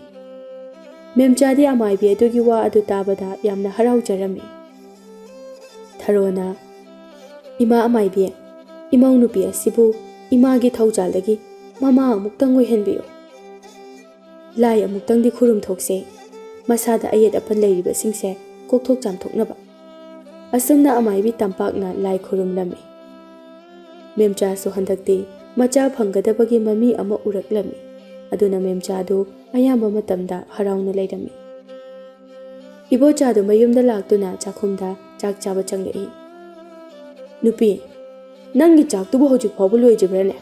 ꯃꯦꯝꯆꯥꯗꯤ ꯑꯃꯥꯏꯕꯤ ꯑꯗꯨꯒꯤ ꯋꯥ ꯑꯗꯨ ꯇꯥꯕꯗ ꯌꯥꯝꯅ ꯍꯔꯥꯎꯖꯔꯝꯃꯤ꯫ ꯊꯔꯣꯅ, "ꯏꯃꯥ ꯑꯃꯥꯏꯕꯤ, ꯏꯃꯧ ꯅꯨꯄꯤ ꯑꯁꯤꯕꯨ ꯏꯃꯥꯒꯤ ꯊꯧꯖꯥꯜꯗꯒꯤ ꯃꯃꯥ ꯑꯃꯨꯛꯇꯪ ꯑꯣꯏꯍꯟꯕꯤꯌꯨ꯫ ꯂꯥꯏ ꯑꯃꯨꯛꯇꯪꯗꯤ ꯈꯨꯔꯨꯝꯊꯣꯛꯁꯦ, ꯃꯁꯥꯗ ꯑꯌꯦꯠ ꯑꯄꯟ ꯂꯩꯔꯤꯕꯁꯤꯡꯁꯦ ꯀꯣꯛꯊꯣꯛ ꯆꯥꯝꯊꯣꯛꯅꯕ"꯫ ꯑꯁꯨꯝꯅ ꯑꯃꯥꯏꯕꯤ ꯇꯝꯄꯥꯛꯅ ꯂꯥꯏ ꯈꯨꯔꯨꯝꯂꯝꯃꯤ꯫ ꯃꯦꯝꯆꯥꯁꯨ ꯍꯟꯗꯛꯇꯤ ꯃꯆꯥ ꯐꯪꯒꯗꯕꯒꯤ ꯃꯃꯤ ꯑꯃ ꯎꯔꯛꯂꯝꯃꯤ꯫ ꯑꯗꯨꯅ ꯃꯦꯝꯆꯥꯗꯨ ꯑꯌꯥꯝꯕ ꯃꯇꯝꯗ ꯍꯔꯥꯎꯅ ꯂꯩꯔꯝꯃꯤ꯫ ꯏꯕꯣꯆꯥꯗꯨ ꯃꯌꯨꯝꯗ ꯂꯥꯛꯇꯨꯅ ꯆꯥꯛꯈꯨꯝꯗ ꯆꯥꯛ ꯆꯥꯕ ꯆꯪꯂꯛꯏ꯫ "ꯅꯨꯄꯤ, ꯅꯪꯒꯤ ꯆꯥꯛꯇꯨꯕꯨ ꯍꯧꯖꯤꯛ ꯐꯥꯎꯕ ꯂꯣꯏꯗ꯭ꯔꯤꯕ꯭ꯔꯥꯅꯦ?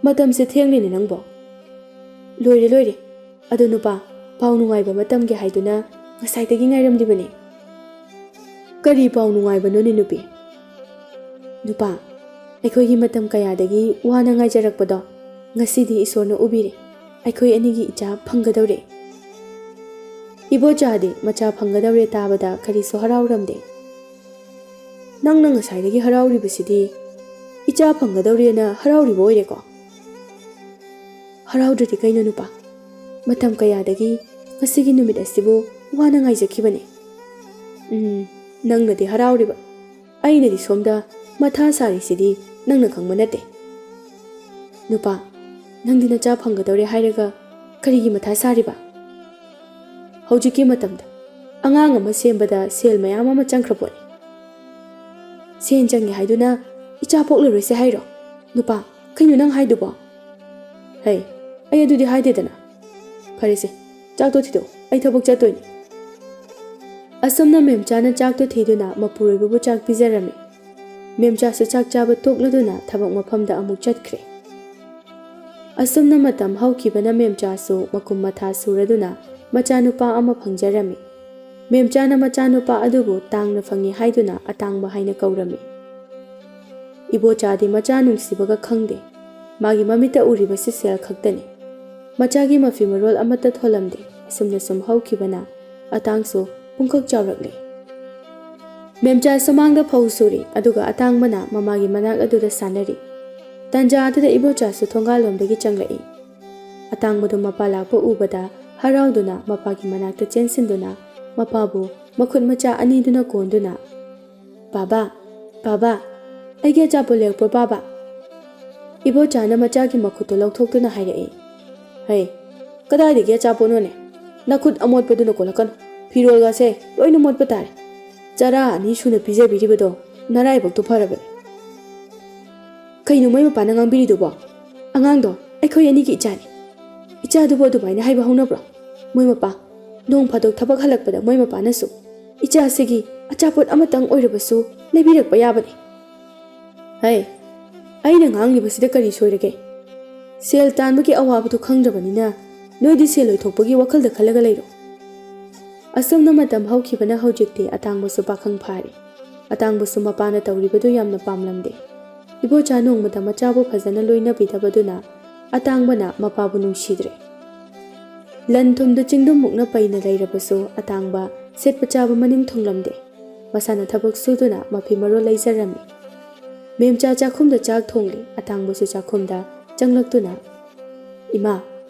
ꯃꯇꯝꯁꯦ ꯊꯦꯡꯂꯤꯅꯦ ꯅꯪꯕꯣ"꯫ "ꯂꯣꯏꯔꯦ, ꯂꯣꯏꯔꯦ꯫ ꯑꯗꯨ ꯅꯨꯄꯥ, ꯄꯥꯎ ꯅꯨꯡꯉꯥꯏꯕ ꯑꯃ ꯇꯝꯒꯦ ꯍꯥꯏꯗꯨꯅ ꯉꯁꯥꯏꯗꯒꯤ ꯉꯥꯏꯔꯝꯂꯤꯕꯅꯤ"꯫ "ꯀꯔꯤ ꯄꯥꯎ ꯅꯨꯡꯉꯥꯏꯕꯅꯣꯅꯦ ꯅꯨꯄꯤ?" "ꯅꯨꯄꯥ, ꯑꯩꯈꯣꯏꯒꯤ ꯃꯇꯝ ꯀꯌꯥꯗꯒꯤ ꯋꯥꯅ ꯉꯥꯏꯖꯔꯛꯄꯗꯣ ꯉꯁꯤꯗꯤ ꯏꯁꯣꯔꯅ ꯎꯕꯤꯔꯦ꯫ ꯑꯩꯈꯣꯏ ꯑꯅꯤꯒꯤ ꯏꯆꯥ ꯐꯪꯒꯗꯧꯔꯦ꯫ ꯏꯕꯣꯆꯥꯗꯤ ꯃꯆꯥ ꯐꯪꯒꯗꯧꯔꯦ ꯇꯥꯕꯗ ꯀꯔꯤꯁꯨ ꯍꯔꯥꯎꯔꯝꯗꯦ꯫ "ꯅꯪꯅ ꯉꯁꯥꯏꯗꯒꯤ ꯍꯔꯥꯎꯔꯤꯕꯁꯤꯗꯤ ꯏꯆꯥ ꯐꯪꯒꯗꯧꯔꯦꯅ ꯍꯔꯥꯎꯔꯤꯕ ꯑꯣꯏꯔꯦꯀꯣ?" "ꯍꯔꯥꯎꯗ꯭ꯔꯗꯤ ꯀꯩꯅꯣ ꯅꯨꯄꯥ? ꯃꯇꯝ ꯀꯌꯥꯗꯒꯤ ꯉꯁꯤꯒꯤ ꯅꯨꯃꯤꯠ ꯑꯁꯤꯕꯨ ꯋꯥꯅ ꯉꯥꯏꯖꯈꯤꯕꯅꯦ꯫ ꯎꯝ, ꯅꯪꯅꯗꯤ ꯍꯔꯥꯎꯔꯤꯕ, ꯑꯩꯅꯗꯤ ꯁꯣꯝꯗ ꯃꯊꯥ ꯁꯥꯔꯤꯁꯤꯗꯤ ꯅꯪꯅ ꯈꯪꯕ ꯅꯠꯇꯦ꯫ ꯅꯨꯄꯥ, ꯅꯪꯗꯤ ꯅꯆꯥ ꯐꯪꯒꯗꯧꯔꯦ ꯍꯥꯏꯔꯒ ꯀꯔꯤꯒꯤ ꯃꯊꯥ ꯁꯥꯔꯤꯕ? ꯍꯧꯖꯤꯛꯀꯤ ꯃꯇꯝꯗ ꯑꯉꯥꯡ ꯑꯃ ꯁꯦꯝꯕꯗ ꯁꯦꯜ ꯃꯌꯥꯝ ꯑꯃ ꯆꯪꯈ꯭ꯔ ꯄꯣꯠꯅꯤ꯫ ꯁꯦꯟ ꯆꯪꯉꯦ ꯍꯥꯏꯗꯨꯅ ꯏꯆꯥ ꯄꯣꯛꯂꯔꯣꯏꯁꯦ ꯍꯥꯏꯔꯣ? ꯅꯨꯄꯥ, ꯀꯩꯅꯣ ꯅꯪ ꯍꯥꯏꯗꯨꯕꯣ?" "ꯍꯩ, ꯑꯩ ꯑꯗꯨꯗꯤ ꯍꯥꯏꯗꯦꯗꯅ꯫ ꯐꯔꯦꯁꯦ, ꯆꯥꯛꯇꯣ ꯊꯤꯗꯣꯛꯑꯣ, ꯑꯩ ꯊꯕꯛ ꯆꯠꯇꯣꯏꯅꯤ꯫" ꯑꯁꯨꯝꯅ ꯃꯦꯝꯆꯥꯅ ꯆꯥꯛꯇꯣ ꯊꯤꯗꯨꯅ ꯃꯄꯨꯔꯣꯏꯕꯕꯨ ꯆꯥꯛ ꯄꯤꯖꯔꯝꯃꯤ꯫ ꯃꯦꯝꯆꯥꯁꯨ ꯆꯥꯛ ꯆꯥꯕ ꯇꯣꯛꯂꯗꯨꯅ ꯊꯕꯛ ꯃꯐꯝꯗ ꯑꯃꯨꯛ ꯆꯠꯈ꯭ꯔꯦ꯫ ꯑꯁꯨꯝꯅ ꯃꯇꯝ ꯍꯧꯈꯤꯕꯅ ꯃꯦꯝꯆꯥꯁꯨ ꯃꯀꯨꯝ ꯃꯊꯥ ꯁꯨꯔꯗꯨꯅ ꯃꯆꯥꯅꯨꯄꯥ ꯑꯃ ꯐꯪꯖꯔꯝꯃꯤ꯫ ꯃꯦꯝꯆꯥꯅ ꯃꯆꯥꯅꯨꯄꯥ ꯑꯗꯨꯕꯨ ꯇꯥꯡꯅ ꯐꯪꯉꯤ ꯍꯥꯏꯗꯨꯅ ꯑꯇꯥꯡꯕ ꯍꯥꯏꯅ ꯀꯧꯔꯝꯃꯤ꯫ ꯏꯕꯣꯆꯥꯗꯤ ꯃꯆꯥ ꯅꯨꯡꯁꯤꯕꯒ ꯈꯪꯗꯦ꯫ ꯃꯥꯒꯤ ꯃꯃꯤꯠꯇ ꯎꯔꯤꯕꯁꯤ ꯁꯦꯜ ꯈꯛꯇꯅꯤ꯫ ꯃꯆꯥꯒꯤ ꯃꯐꯤ ꯃꯔꯣꯜ ꯑꯃꯠꯇ ꯊꯣꯜꯂꯝꯗꯦ꯫ ꯑꯁꯨꯝꯅ ꯁꯨꯝ ꯍꯧꯈꯤꯕꯅ ꯑꯇꯥꯡꯁꯨ ꯄꯨꯡꯀꯛ ꯆꯥꯎꯔꯛꯂꯦ꯫ ꯃꯦꯝꯆꯥ ꯁꯨꯃꯥꯡꯗ ꯐꯧ ꯁꯨꯔꯤ, ꯑꯗꯨꯒ ꯑꯇꯥꯡꯕꯅ ꯃꯃꯥꯒꯤ ꯃꯅꯥꯛ ꯑꯗꯨꯗ ꯁꯥꯟꯅꯔꯤ꯫ ꯇꯟꯖꯥ ꯑꯗꯨꯗ ꯏꯕꯣꯆꯥꯁꯨ ꯊꯣꯡꯒꯥꯜꯂꯣꯝꯗꯒꯤ ꯆꯪꯂꯛꯏ꯫ ꯑꯇꯥꯡꯕꯗꯨ ꯃꯄꯥ ꯂꯥꯛꯄ ꯎꯕꯗ ꯍꯔꯥꯎꯗꯨꯅ ꯃꯄꯥꯒꯤ ꯃꯅꯥꯛꯇ ꯆꯦꯟꯁꯤꯟꯗꯨꯅ ꯃꯄꯥꯕꯨ ꯃꯈꯨꯠ ꯃꯆꯥ ꯑꯅꯤꯗꯨꯅ ꯀꯣꯟꯗꯨꯅ, "ꯕꯥꯕꯥ, ꯕꯥꯕꯥ, ꯑꯩꯒꯤ ꯑꯆꯥꯄꯣꯠ ꯂꯩꯔꯛꯄ꯭ꯔꯣ ꯕꯥꯕꯥ?" ꯏꯕꯣꯆꯥꯅ ꯃꯆꯥꯒꯤ ꯃꯈꯨꯠꯇꯨ ꯂꯧꯊꯣꯛꯇꯨꯅ ꯍꯥꯏꯔꯛꯏ꯫ "ꯍꯩ, ꯀꯗꯥꯏꯗꯒꯤ ꯑꯆꯥꯄꯣꯠꯅꯣꯅꯦ? ꯅꯈꯨꯠ ꯑꯃꯣꯠꯄꯗꯨꯅ ꯀꯣꯜꯂꯛꯀꯅꯨ꯫ ꯐꯤꯔꯣꯜꯒꯁꯦ ꯂꯣꯏꯅ ꯃꯣꯠꯄ ꯇꯥꯔꯦ꯫ ꯆꯔꯥ ꯑꯅꯤ ꯁꯨꯅ ꯄꯤꯖꯕꯤꯔꯤꯕꯗꯣ ꯅꯔꯥꯏꯕꯛꯇꯨ ꯐꯔꯕꯅꯤ꯫" "ꯀꯩꯅꯣ ꯃꯣꯏ ꯃꯄꯥꯅ ꯉꯥꯡꯕꯤꯔꯤꯗꯨꯕꯣ? ꯑꯉꯥꯡꯗꯣ ꯑꯩꯈꯣꯏ ꯑꯅꯤꯒꯤ ꯏꯆꯥꯅꯤ꯫ ꯏꯆꯥꯗꯨꯕꯨ ꯑꯗꯨꯃꯥꯏꯅ ꯍꯥꯏꯕ ꯍꯧꯅꯕ꯭ꯔꯣ? ꯃꯣꯏ ꯃꯄꯥ, ꯅꯣꯡ ꯐꯥꯗꯣꯛ ꯊꯕꯛ ꯍꯜꯂꯛꯄꯗ ꯃꯣꯏ ꯃꯄꯥꯅꯁꯨ ꯏꯆꯥꯁꯤꯒꯤ ꯑꯆꯥꯄꯣꯠ ꯑꯃꯇꯪ ꯑꯣꯏꯔꯕꯁꯨ ꯂꯩꯕꯤꯔꯛꯄ ꯌꯥꯕꯅꯤ꯫" "ꯍꯩ, ꯑꯩꯅ ꯉꯥꯡꯂꯤꯕꯁꯤꯗ ꯀꯔꯤ ꯁꯣꯏꯔꯒꯦ? ꯁꯦꯜ ꯇꯥꯟꯕꯒꯤ ꯑꯋꯥꯕꯗꯨ ꯈꯪꯗ꯭ꯔꯕꯅꯤꯅ ꯅꯣꯏꯗꯤ ꯁꯦꯜ ꯂꯣꯏꯊꯣꯛꯄꯒꯤ ꯋꯥꯈꯜꯗ ꯈꯜꯂꯒ ꯂꯩꯔꯣ꯫" ꯑꯁꯨꯝꯅ ꯃꯇꯝ ꯍꯧꯈꯤꯕꯅ ꯍꯧꯖꯤꯛꯇꯤ ꯑꯇꯥꯡꯕꯁꯨ ꯄꯥꯈꯪ ꯐꯥꯔꯦ꯫ ꯑꯇꯥꯡꯕꯁꯨ ꯃꯄꯥꯅ ꯇꯧꯔꯤꯕꯗꯨ ꯌꯥꯝꯅ ꯄꯥꯝꯂꯝꯗꯦ꯫ ꯏꯕꯣꯆꯥ ꯅꯣꯡꯃꯇ ꯃꯆꯥꯕꯨ ꯐꯖꯅ ꯂꯣꯏꯅꯕꯤꯗꯕꯗꯨꯅ ꯑꯇꯥꯡꯕꯅ ꯃꯄꯥꯕꯨ ꯅꯨꯡꯁꯤꯗ꯭ꯔꯦ꯫ ꯂꯟ ꯊꯨꯝꯗ ꯆꯤꯡꯗꯨꯝꯃꯨꯛꯅ ꯄꯩꯅ ꯂꯩꯔꯕꯁꯨ ꯑꯇꯥꯡꯕ ꯁꯦꯠꯄ ꯆꯥꯕ ꯃꯅꯤꯡ ꯊꯨꯡꯂꯝꯗꯦ꯫ ꯃꯁꯥꯅ ꯊꯕꯛ ꯁꯨꯗꯨꯅ ꯃꯐꯤ ꯃꯔꯣꯜ ꯂꯩꯖꯔꯝꯃꯤ꯫ ꯃꯦꯝꯆꯥ ꯆꯥꯛꯈꯨꯝꯗ ꯆꯥꯛ ꯊꯣꯡꯂꯤ꯫ ꯑꯇꯥꯡꯕꯁꯨ ꯆꯥꯛꯈꯨꯝꯗ ꯆꯪꯂꯛꯇꯨꯅ, "ꯏꯃꯥ,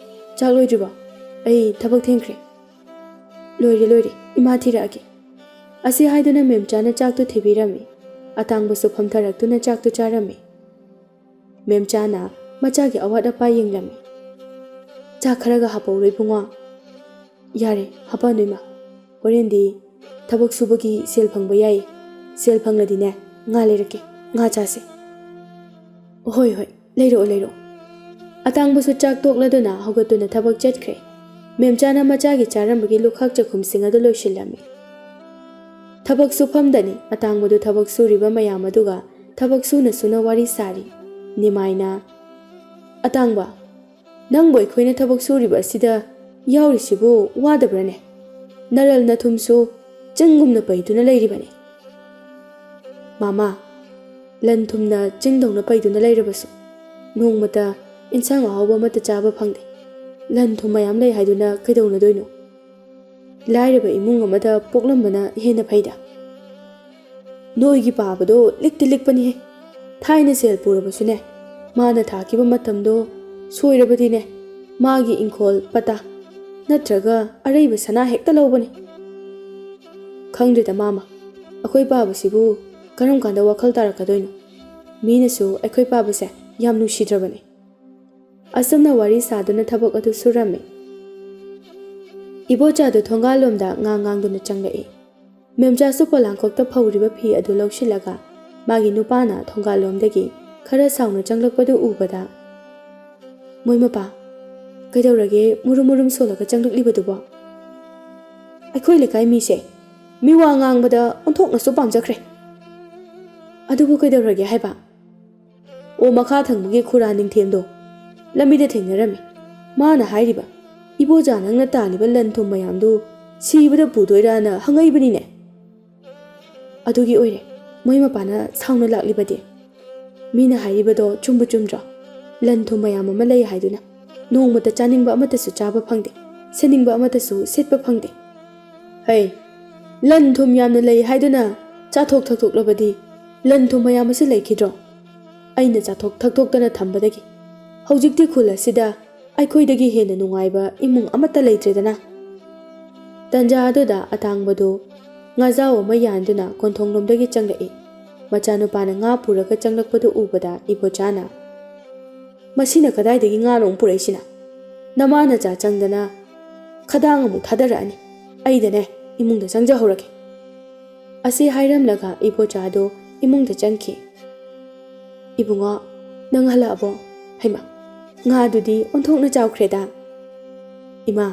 ꯆꯥꯛ ꯂꯣꯏꯗ꯭ꯔꯤꯕꯣ? ꯑꯩ ꯊꯕꯛ ꯊꯦꯡꯈ꯭ꯔꯦ꯫" "ꯂꯣꯏꯔꯦ, ꯂꯣꯏꯔꯦ, ꯏꯃꯥ ꯊꯤꯔꯛꯑꯒꯦ꯫" ꯑꯁꯤ ꯍꯥꯏꯗꯨꯅ ꯃꯦꯝꯆꯥꯅ ꯆꯥꯛꯇꯨ ꯊꯤꯕꯤꯔꯝꯃꯤ꯫ ꯑꯇꯥꯡꯕꯁꯨ ꯐꯝꯊꯔꯛꯇꯨꯅ ꯆꯥꯛꯇꯨ ꯆꯥꯔꯝꯃꯤ꯫ ꯃꯦꯝꯆꯥꯅ ꯃꯆꯥꯒꯤ ꯑꯋꯥꯠ ꯑꯄꯥ ꯌꯦꯡꯂꯝꯃꯤ꯫ "ꯆꯥꯛ ꯈꯔꯒ ꯍꯥꯞꯄꯧꯔꯣ ꯏꯕꯨꯡꯉꯣ꯫" "ꯌꯥꯔꯦ, ꯍꯥꯞꯄꯛꯑꯅꯨ ꯏꯃꯥ꯫ ꯍꯣꯔꯦꯟꯗꯤ ꯊꯕꯛ ꯁꯨꯕꯒꯤ ꯁꯦꯜ ꯐꯪꯕ ꯌꯥꯏ꯫ ꯁꯦꯜ ꯐꯪꯂꯗꯤꯅꯦ, ꯉꯥ ꯂꯩꯔꯛꯀꯦ꯫ ꯉꯥ ꯆꯥꯁꯦ꯫" "ꯍꯣꯏ, ꯍꯣꯏ, ꯂꯩꯔꯛꯑꯣ, ꯂꯩꯔꯛꯑꯣ꯫" ꯑꯇꯥꯡꯕꯁꯨ ꯆꯥꯛ ꯇꯣꯛꯂꯗꯨꯅ ꯍꯧꯒꯠꯇꯨꯅ ꯊꯕꯛ ꯆꯠꯈ꯭ꯔꯦ꯫ ꯃꯦꯝꯆꯥꯅ ꯃꯆꯥꯒꯤ ꯆꯥꯔꯝꯕꯒꯤ ꯂꯨꯈꯥꯛ ꯆꯥꯛꯈꯨꯝꯁꯤꯡ ꯑꯗꯨ ꯂꯣꯏꯁꯤꯜꯂꯝꯃꯤ꯫ ꯊꯕꯛ ꯁꯨꯐꯝꯗꯅꯤ ꯑꯇꯥꯡꯕꯗꯨ ꯊꯕꯛ ꯁꯨꯔꯤꯕ ꯃꯌꯥꯝ ꯑꯗꯨꯒ ꯊꯕꯛ ꯁꯨꯅ ꯁꯨꯅ ꯋꯥꯔꯤ ꯁꯥꯔꯤ꯫ ꯅꯤꯃꯥꯏꯅ, "ꯑꯇꯥꯡꯕ, ꯅꯪꯕꯨ ꯑꯩꯈꯣꯏꯅ ꯊꯕꯛ ꯁꯨꯔꯤꯕ ꯑꯁꯤꯗ ꯌꯥꯎꯔꯤꯁꯤꯕꯨ ꯋꯥꯗꯕ꯭ꯔꯅꯦ? ꯅꯔꯜ ꯅꯊꯨꯝꯁꯨ ꯆꯤꯡꯒꯨꯝꯅ ꯄꯩꯗꯨꯅ ꯂꯩꯔꯤꯕꯅꯤ꯫" "ꯃꯃꯥ, ꯂꯟ ꯊꯨꯝꯅ ꯆꯤꯡꯗꯧꯅ ꯄꯩꯗꯨꯅ ꯂꯩꯔꯕꯁꯨ ꯅꯣꯡꯃꯇ ꯏꯟꯁꯥꯡ ꯑꯍꯥꯎꯕ ꯑꯃꯠꯇ ꯆꯥꯕ ꯐꯪꯗꯦ꯫ ꯂꯟ ꯊꯨꯝ ꯃꯌꯥꯝ ꯂꯩ ꯍꯥꯏꯗꯨꯅ ꯀꯩꯗꯧꯅꯗꯣꯏꯅꯣ? ꯂꯥꯏꯔꯕ ꯏꯃꯨꯡ ꯑꯃꯗ ꯄꯣꯛꯂꯝꯕꯅ ꯍꯦꯟꯅ ꯐꯩꯗ꯫" "ꯅꯣꯏꯒꯤ ꯄꯥꯕꯗꯣ ꯂꯤꯛꯇꯤ ꯂꯤꯛꯄꯅꯤꯍꯦ꯫ ꯊꯥꯏꯅ ꯁꯦꯜ ꯄꯨꯔꯕꯁꯨꯅꯦ, ꯃꯥꯅ ꯊꯥꯈꯤꯕ ꯃꯇꯝꯗꯣ ꯁꯣꯏꯔꯕꯗꯤꯅꯦ, ꯃꯥꯒꯤ ꯏꯪꯈꯣꯜ ꯄꯇꯥ ꯅꯠꯇ꯭ꯔꯒ ꯑꯔꯩꯕ ꯁꯅꯥ ꯍꯦꯛꯇ ꯂꯧꯕꯅꯤ꯫" "ꯈꯪꯗ꯭ꯔꯦꯗ ꯃꯥꯃ, ꯑꯩꯈꯣꯏ ꯄꯥꯕꯁꯤꯕꯨ ꯀꯔꯝ ꯀꯥꯟꯗ ꯋꯥꯈꯜ ꯇꯥꯔꯛꯀꯗꯣꯏꯅꯣ? ꯃꯤꯅꯁꯨ ꯑꯩꯈꯣꯏ ꯄꯥꯕꯁꯦ ꯌꯥꯝ ꯅꯨꯡꯁꯤꯗ꯭ꯔꯕꯅꯤ꯫" ꯑꯁꯨꯝꯅ ꯋꯥꯔꯤ ꯁꯥꯗꯨꯅ ꯊꯕꯛ ꯑꯗꯨ ꯁꯨꯔꯝꯃꯤ꯫ ꯏꯕꯣꯆꯥꯗꯨ ꯊꯣꯡꯒꯥꯜꯂꯣꯝꯗ ꯉꯥꯡ ꯉꯥꯡꯗꯨꯅ ꯆꯪꯂꯛꯏ꯫ ꯃꯦꯝꯆꯥꯁꯨ ꯄꯣꯂꯥꯡꯈꯣꯛꯇ ꯐꯧꯔꯤꯕ ꯐꯤ ꯑꯗꯨ ꯂꯧꯁꯤꯜꯂꯒ ꯃꯥꯒꯤ ꯅꯨꯄꯥꯅ ꯊꯣꯡꯒꯥꯜꯂꯣꯝꯗꯒꯤ ꯈꯔ ꯁꯥꯎꯅ ꯆꯪꯂꯛꯄꯗꯨ ꯎꯕꯗ, "ꯃꯣꯏ ꯃꯄꯥ, ꯀꯩꯗꯧꯔꯒꯦ ꯃꯨꯔꯨꯝ ꯃꯨꯔꯨꯝ ꯁꯣꯜꯂꯒ ꯆꯪꯂꯛꯂꯤꯕꯗꯨꯕꯣ?" "ꯑꯩꯈꯣꯏ ꯂꯩꯀꯥꯏ ꯃꯤꯁꯦ ꯃꯤꯋꯥ ꯉꯥꯡꯕꯗ ꯑꯣꯟꯊꯣꯛꯅꯁꯨ ꯄꯥꯝꯖꯈ꯭ꯔꯦ꯫" "ꯑꯗꯨꯕꯨ ꯀꯩꯗꯧꯔꯒꯦ ꯍꯥꯏꯕ?" "ꯑꯣ, ꯃꯈꯥ ꯊꯪꯕꯒꯤ ꯈꯨꯔꯥ ꯅꯤꯡꯊꯦꯝꯗꯣ ꯂꯝꯕꯤꯗ ꯊꯦꯡꯅꯔꯝꯃꯤ꯫ ꯃꯥꯅ ꯍꯥꯏꯔꯤꯕ, ꯏꯕꯣꯆꯥ ꯅꯪꯅ ꯇꯥꯜꯂꯤꯕ ꯂꯟ ꯊꯨꯝ ꯃꯌꯥꯝꯗꯨ ꯁꯤꯕꯗ ꯄꯨꯗꯣꯏꯔꯥꯅ ꯍꯪꯉꯛꯏꯕꯅꯤꯅꯦ꯫" "ꯑꯗꯨꯒꯤ ꯑꯣꯏꯔꯦ ꯃꯣꯏ ꯃꯄꯥꯅ ꯁꯥꯎꯅ ꯂꯥꯛꯂꯤꯕꯗꯤ꯫" ꯃꯤꯅ ꯍꯥꯏꯔꯤꯕꯗꯣ ꯆꯨꯝꯕꯨ ꯆꯨꯝꯗ꯭ꯔꯣ? ꯂꯟ ꯊꯨꯝ ꯃꯌꯥꯝ ꯑꯃ ꯂꯩ ꯍꯥꯏꯗꯨꯅ ꯅꯣꯡꯃꯇ ꯆꯥꯅꯤꯡꯕ ꯑꯃꯠꯇꯁꯨ ꯆꯥꯕ ꯐꯪꯗꯦ, ꯁꯦꯠꯅꯤꯡꯕ ꯑꯃꯠꯇꯁꯨ ꯁꯦꯠꯄ ꯐꯪꯗꯦ꯫ ꯍꯩ, ꯂꯟ ꯊꯨꯝ ꯌꯥꯝꯅ ꯂꯩ ꯍꯥꯏꯗꯨꯅ ꯆꯥꯊꯣꯛ ꯊꯛꯇꯣꯛꯂꯕꯗꯤ ꯂꯟ ꯊꯨꯝ ꯃꯌꯥꯝ ꯑꯁꯤ ꯂꯩꯈꯤꯗ꯭ꯔꯣ? ꯑꯩꯅ ꯆꯥꯊꯣꯛ ꯊꯛꯇꯣꯛꯇꯅ ꯊꯝꯕꯗꯒꯤ ꯍꯧꯖꯤꯛꯇꯤ ꯈꯨꯜ ꯑꯁꯤꯗ ꯑꯩꯈꯣꯏꯗꯒꯤ ꯍꯦꯟꯅ ꯅꯨꯡꯉꯥꯏꯕ ꯏꯃꯨꯡ ꯑꯃꯠꯇ ꯂꯩꯇ꯭ꯔꯦꯗꯅ꯫ ꯇꯟꯖꯥ ꯑꯗꯨꯗ ꯑꯇꯥꯡꯕꯗꯨ ꯉꯥꯖꯥꯎ ꯑꯃ ꯌꯥꯟꯗꯨꯅ ꯀꯣꯟꯊꯣꯡꯂꯣꯝꯗꯒꯤ ꯆꯪꯂꯛꯏ꯫ ꯃꯆꯥꯅꯨꯄꯥꯅ ꯉꯥ ꯄꯨꯔꯒ ꯆꯪꯂꯛꯄꯗꯨ ꯎꯕꯗ ꯏꯕꯣꯆꯥꯅ, "ꯃꯁꯤꯅ ꯀꯗꯥꯏꯗꯒꯤ ꯉꯥꯅꯣ ꯑꯃꯨꯛ ꯄꯨꯔꯛꯏꯁꯤꯅ? ꯅꯃꯥ ꯅꯆꯥ ꯆꯪꯗꯅ ꯈꯗꯥꯡ ꯑꯃꯨꯛ ꯊꯥꯗꯔꯛꯑꯅꯤ꯫ ꯑꯩꯗꯅꯦ ꯏꯃꯨꯡꯗ ꯆꯪꯖꯍꯧꯔꯒꯦ"꯫ ꯑꯁꯤ ꯍꯥꯏꯔꯝꯂꯒ ꯏꯕꯣꯆꯥꯗꯣ ꯏꯃꯨꯡꯗ ꯆꯪꯈꯤ꯫ "ꯏꯕꯨꯡꯉꯣ, ꯅꯪ ꯍꯜꯂꯛꯑꯕꯣ? ꯍꯩꯃꯥ, ꯉꯥꯗꯨꯗꯤ ꯑꯣꯟꯊꯣꯛꯅ ꯆꯥꯎꯈ꯭ꯔꯦꯗ"꯫ "ꯏꯃꯥ,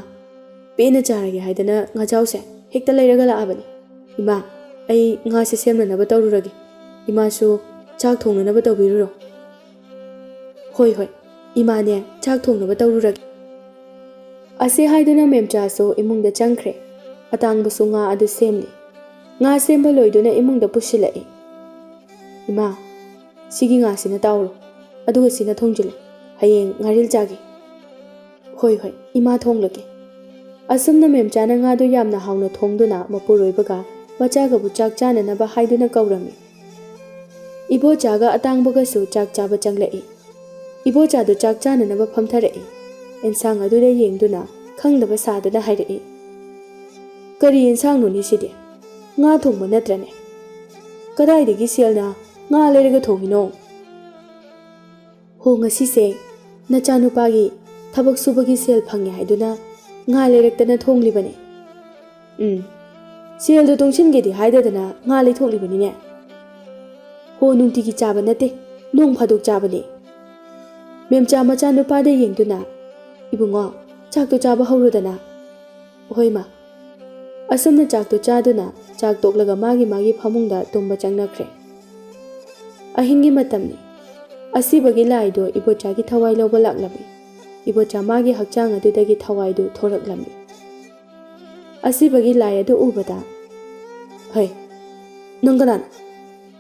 ꯄꯦꯟꯅ ꯆꯥꯔꯒꯦ ꯍꯥꯏꯗꯅ ꯉꯥꯖꯥꯎꯁꯦ ꯍꯦꯛꯇ ꯂꯩꯔꯒ ꯂꯥꯛꯑꯕꯅꯤ꯫ ꯏꯃꯥ, ꯑꯩ ꯉꯥꯁꯦ ꯁꯦꯝꯅꯅꯕ ꯇꯧꯔꯨꯔꯒꯦ꯫ ꯏꯃꯥꯁꯨ ꯆꯥꯛ ꯊꯣꯡꯅꯅꯕ ꯇꯧꯕꯤꯔꯨꯔꯣ"꯫ "ꯍꯣꯏ, ꯍꯣꯏ, ꯏꯃꯥꯅꯦ ꯆꯥꯛ ꯊꯣꯡꯅꯕ ꯇꯧꯔꯨꯔꯒꯦ"꯫ ꯑꯁꯤ ꯍꯥꯏꯗꯨꯅ ꯃꯦꯝꯆꯥꯁꯨ ꯏꯃꯨꯡꯗ ꯆꯪꯈ꯭ꯔꯦ꯫ ꯑꯇꯥꯡꯕꯁꯨ ꯉꯥ ꯑꯗꯨ ꯁꯦꯝꯂꯤ꯫ ꯉꯥ ꯁꯦꯝꯕ ꯂꯣꯏꯗꯨꯅ ꯏꯃꯨꯡꯗ ꯄꯨꯁꯤꯜꯂꯛꯏ꯫ "ꯏꯃꯥ, ꯁꯤꯒꯤ ꯉꯥꯁꯤꯅ ꯇꯥꯎꯔꯣ, ꯑꯗꯨꯒ ꯁꯤꯅ ꯊꯣꯡꯖꯤꯜꯂꯨ꯫ ꯍꯌꯦꯡ ꯉꯥꯔꯤꯜ ꯆꯥꯒꯦ"꯫ "ꯍꯣꯏ, ꯍꯣꯏ, ꯏꯃꯥ ꯊꯣꯡꯂꯒꯦ"꯫ ꯑꯁꯨꯝꯅ ꯃꯦꯝꯆꯥꯅ ꯉꯥꯗꯨ ꯌꯥꯝꯅ ꯍꯥꯎꯅ ꯊꯣꯡꯗꯨꯅ ꯃꯄꯨꯔꯣꯏꯕꯒ ꯃꯆꯥꯒꯕꯨ ꯆꯥꯛ ꯆꯥꯅꯅꯕ ꯍꯥꯏꯗꯨꯅ ꯀꯧꯔꯝꯃꯤ꯫ ꯏꯕꯣꯆꯥꯒ ꯑꯇꯥꯡꯕꯒꯁꯨ ꯆꯥꯛ ꯆꯥꯕ ꯆꯪꯂꯛꯏ꯫ ꯏꯕꯣꯆꯥꯗꯨ ꯆꯥꯛ ꯆꯥꯅꯅꯕ ꯐꯝꯊꯔꯛꯏ꯫ ꯑꯦꯟꯁꯥꯡ ꯑꯗꯨꯗ ꯌꯦꯡꯗꯨꯅ ꯈꯪꯗꯕ ꯁꯥꯗꯨꯅ ꯍꯥꯏꯔꯛꯏ, "ꯀꯔꯤ ꯑꯦꯟꯁꯥꯡꯅꯣꯅꯦ ꯁꯤꯗꯤ? ꯉꯥ ꯊꯣꯡꯕ ꯅꯠꯇ꯭ꯔꯅꯦ? ꯀꯗꯥꯏꯗꯒꯤ ꯁꯦꯜꯅ ꯉꯥ ꯂꯩꯔꯒ ꯊꯣꯡꯉꯤꯅꯣ?" "ꯍꯣ, ꯉꯁꯤꯁꯦ ꯅꯆꯥꯅꯨꯄꯥꯒꯤ ꯊꯕꯛ ꯁꯨꯕꯒꯤ ꯁꯦꯜ ꯐꯪꯉꯦ ꯍꯥꯏꯗꯨꯅ ꯉꯥ ꯂꯩꯔꯛꯇꯅ ꯊꯣꯡꯂꯤꯕꯅꯦ"꯫ "ꯎꯝ, ꯁꯦꯜꯗꯣ ꯇꯨꯡꯁꯤꯟꯒꯦꯗꯤ ꯍꯥꯏꯗꯗꯅ ꯉꯥ ꯂꯩꯊꯣꯛꯂꯤꯕꯅꯤꯅꯦ"꯫ "ꯍꯣ, ꯅꯨꯡꯇꯤꯒꯤ ꯆꯥꯕ ꯅꯠꯇꯦ, ꯅꯣꯡ ꯐꯥꯗꯣꯛ ꯆꯥꯕꯅꯦ"꯫ ꯃꯦꯝꯆꯥ ꯃꯆꯥꯅꯨꯄꯥꯗ ꯌꯦꯡꯗꯨꯅ, "ꯏꯕꯨꯡꯉꯣ, ꯆꯥꯛꯇꯣ ꯆꯥꯕ ꯍꯧꯔꯨꯗꯅ"꯫ "ꯍꯣꯏ, ꯃꯥ"꯫ ꯑꯁꯨꯝꯅ ꯆꯥꯛꯇꯨ ꯆꯥꯗꯨꯅ ꯆꯥꯛ ꯇꯣꯛꯂꯒ ꯃꯥꯒꯤ ꯃꯥꯒꯤ ꯐꯃꯨꯡꯗ ꯇꯨꯝꯕ ꯆꯪꯅꯈ꯭ꯔꯦ꯫ ꯑꯍꯤꯡꯒꯤ ꯃꯇꯝꯅꯤ꯫ ꯑꯁꯤꯕꯒꯤ ꯂꯥꯏꯗꯣ ꯏꯕꯣꯆꯥꯒꯤ ꯊꯋꯥꯏ ꯂꯧꯕ ꯂꯥꯛꯂꯝꯃꯤ꯫ ꯏꯕꯣꯆꯥ ꯃꯥꯒꯤ ꯍꯛꯆꯥꯡ ꯑꯗꯨꯗꯒꯤ ꯊꯋꯥꯏꯗꯨ ꯊꯣꯔꯛꯂꯝꯃꯤ꯫ ꯑꯁꯤꯕꯒꯤ ꯂꯥꯏ ꯑꯗꯨ ꯎꯕꯗ, "ꯍꯩ, ꯅꯪ ꯀꯅꯥꯅꯣ?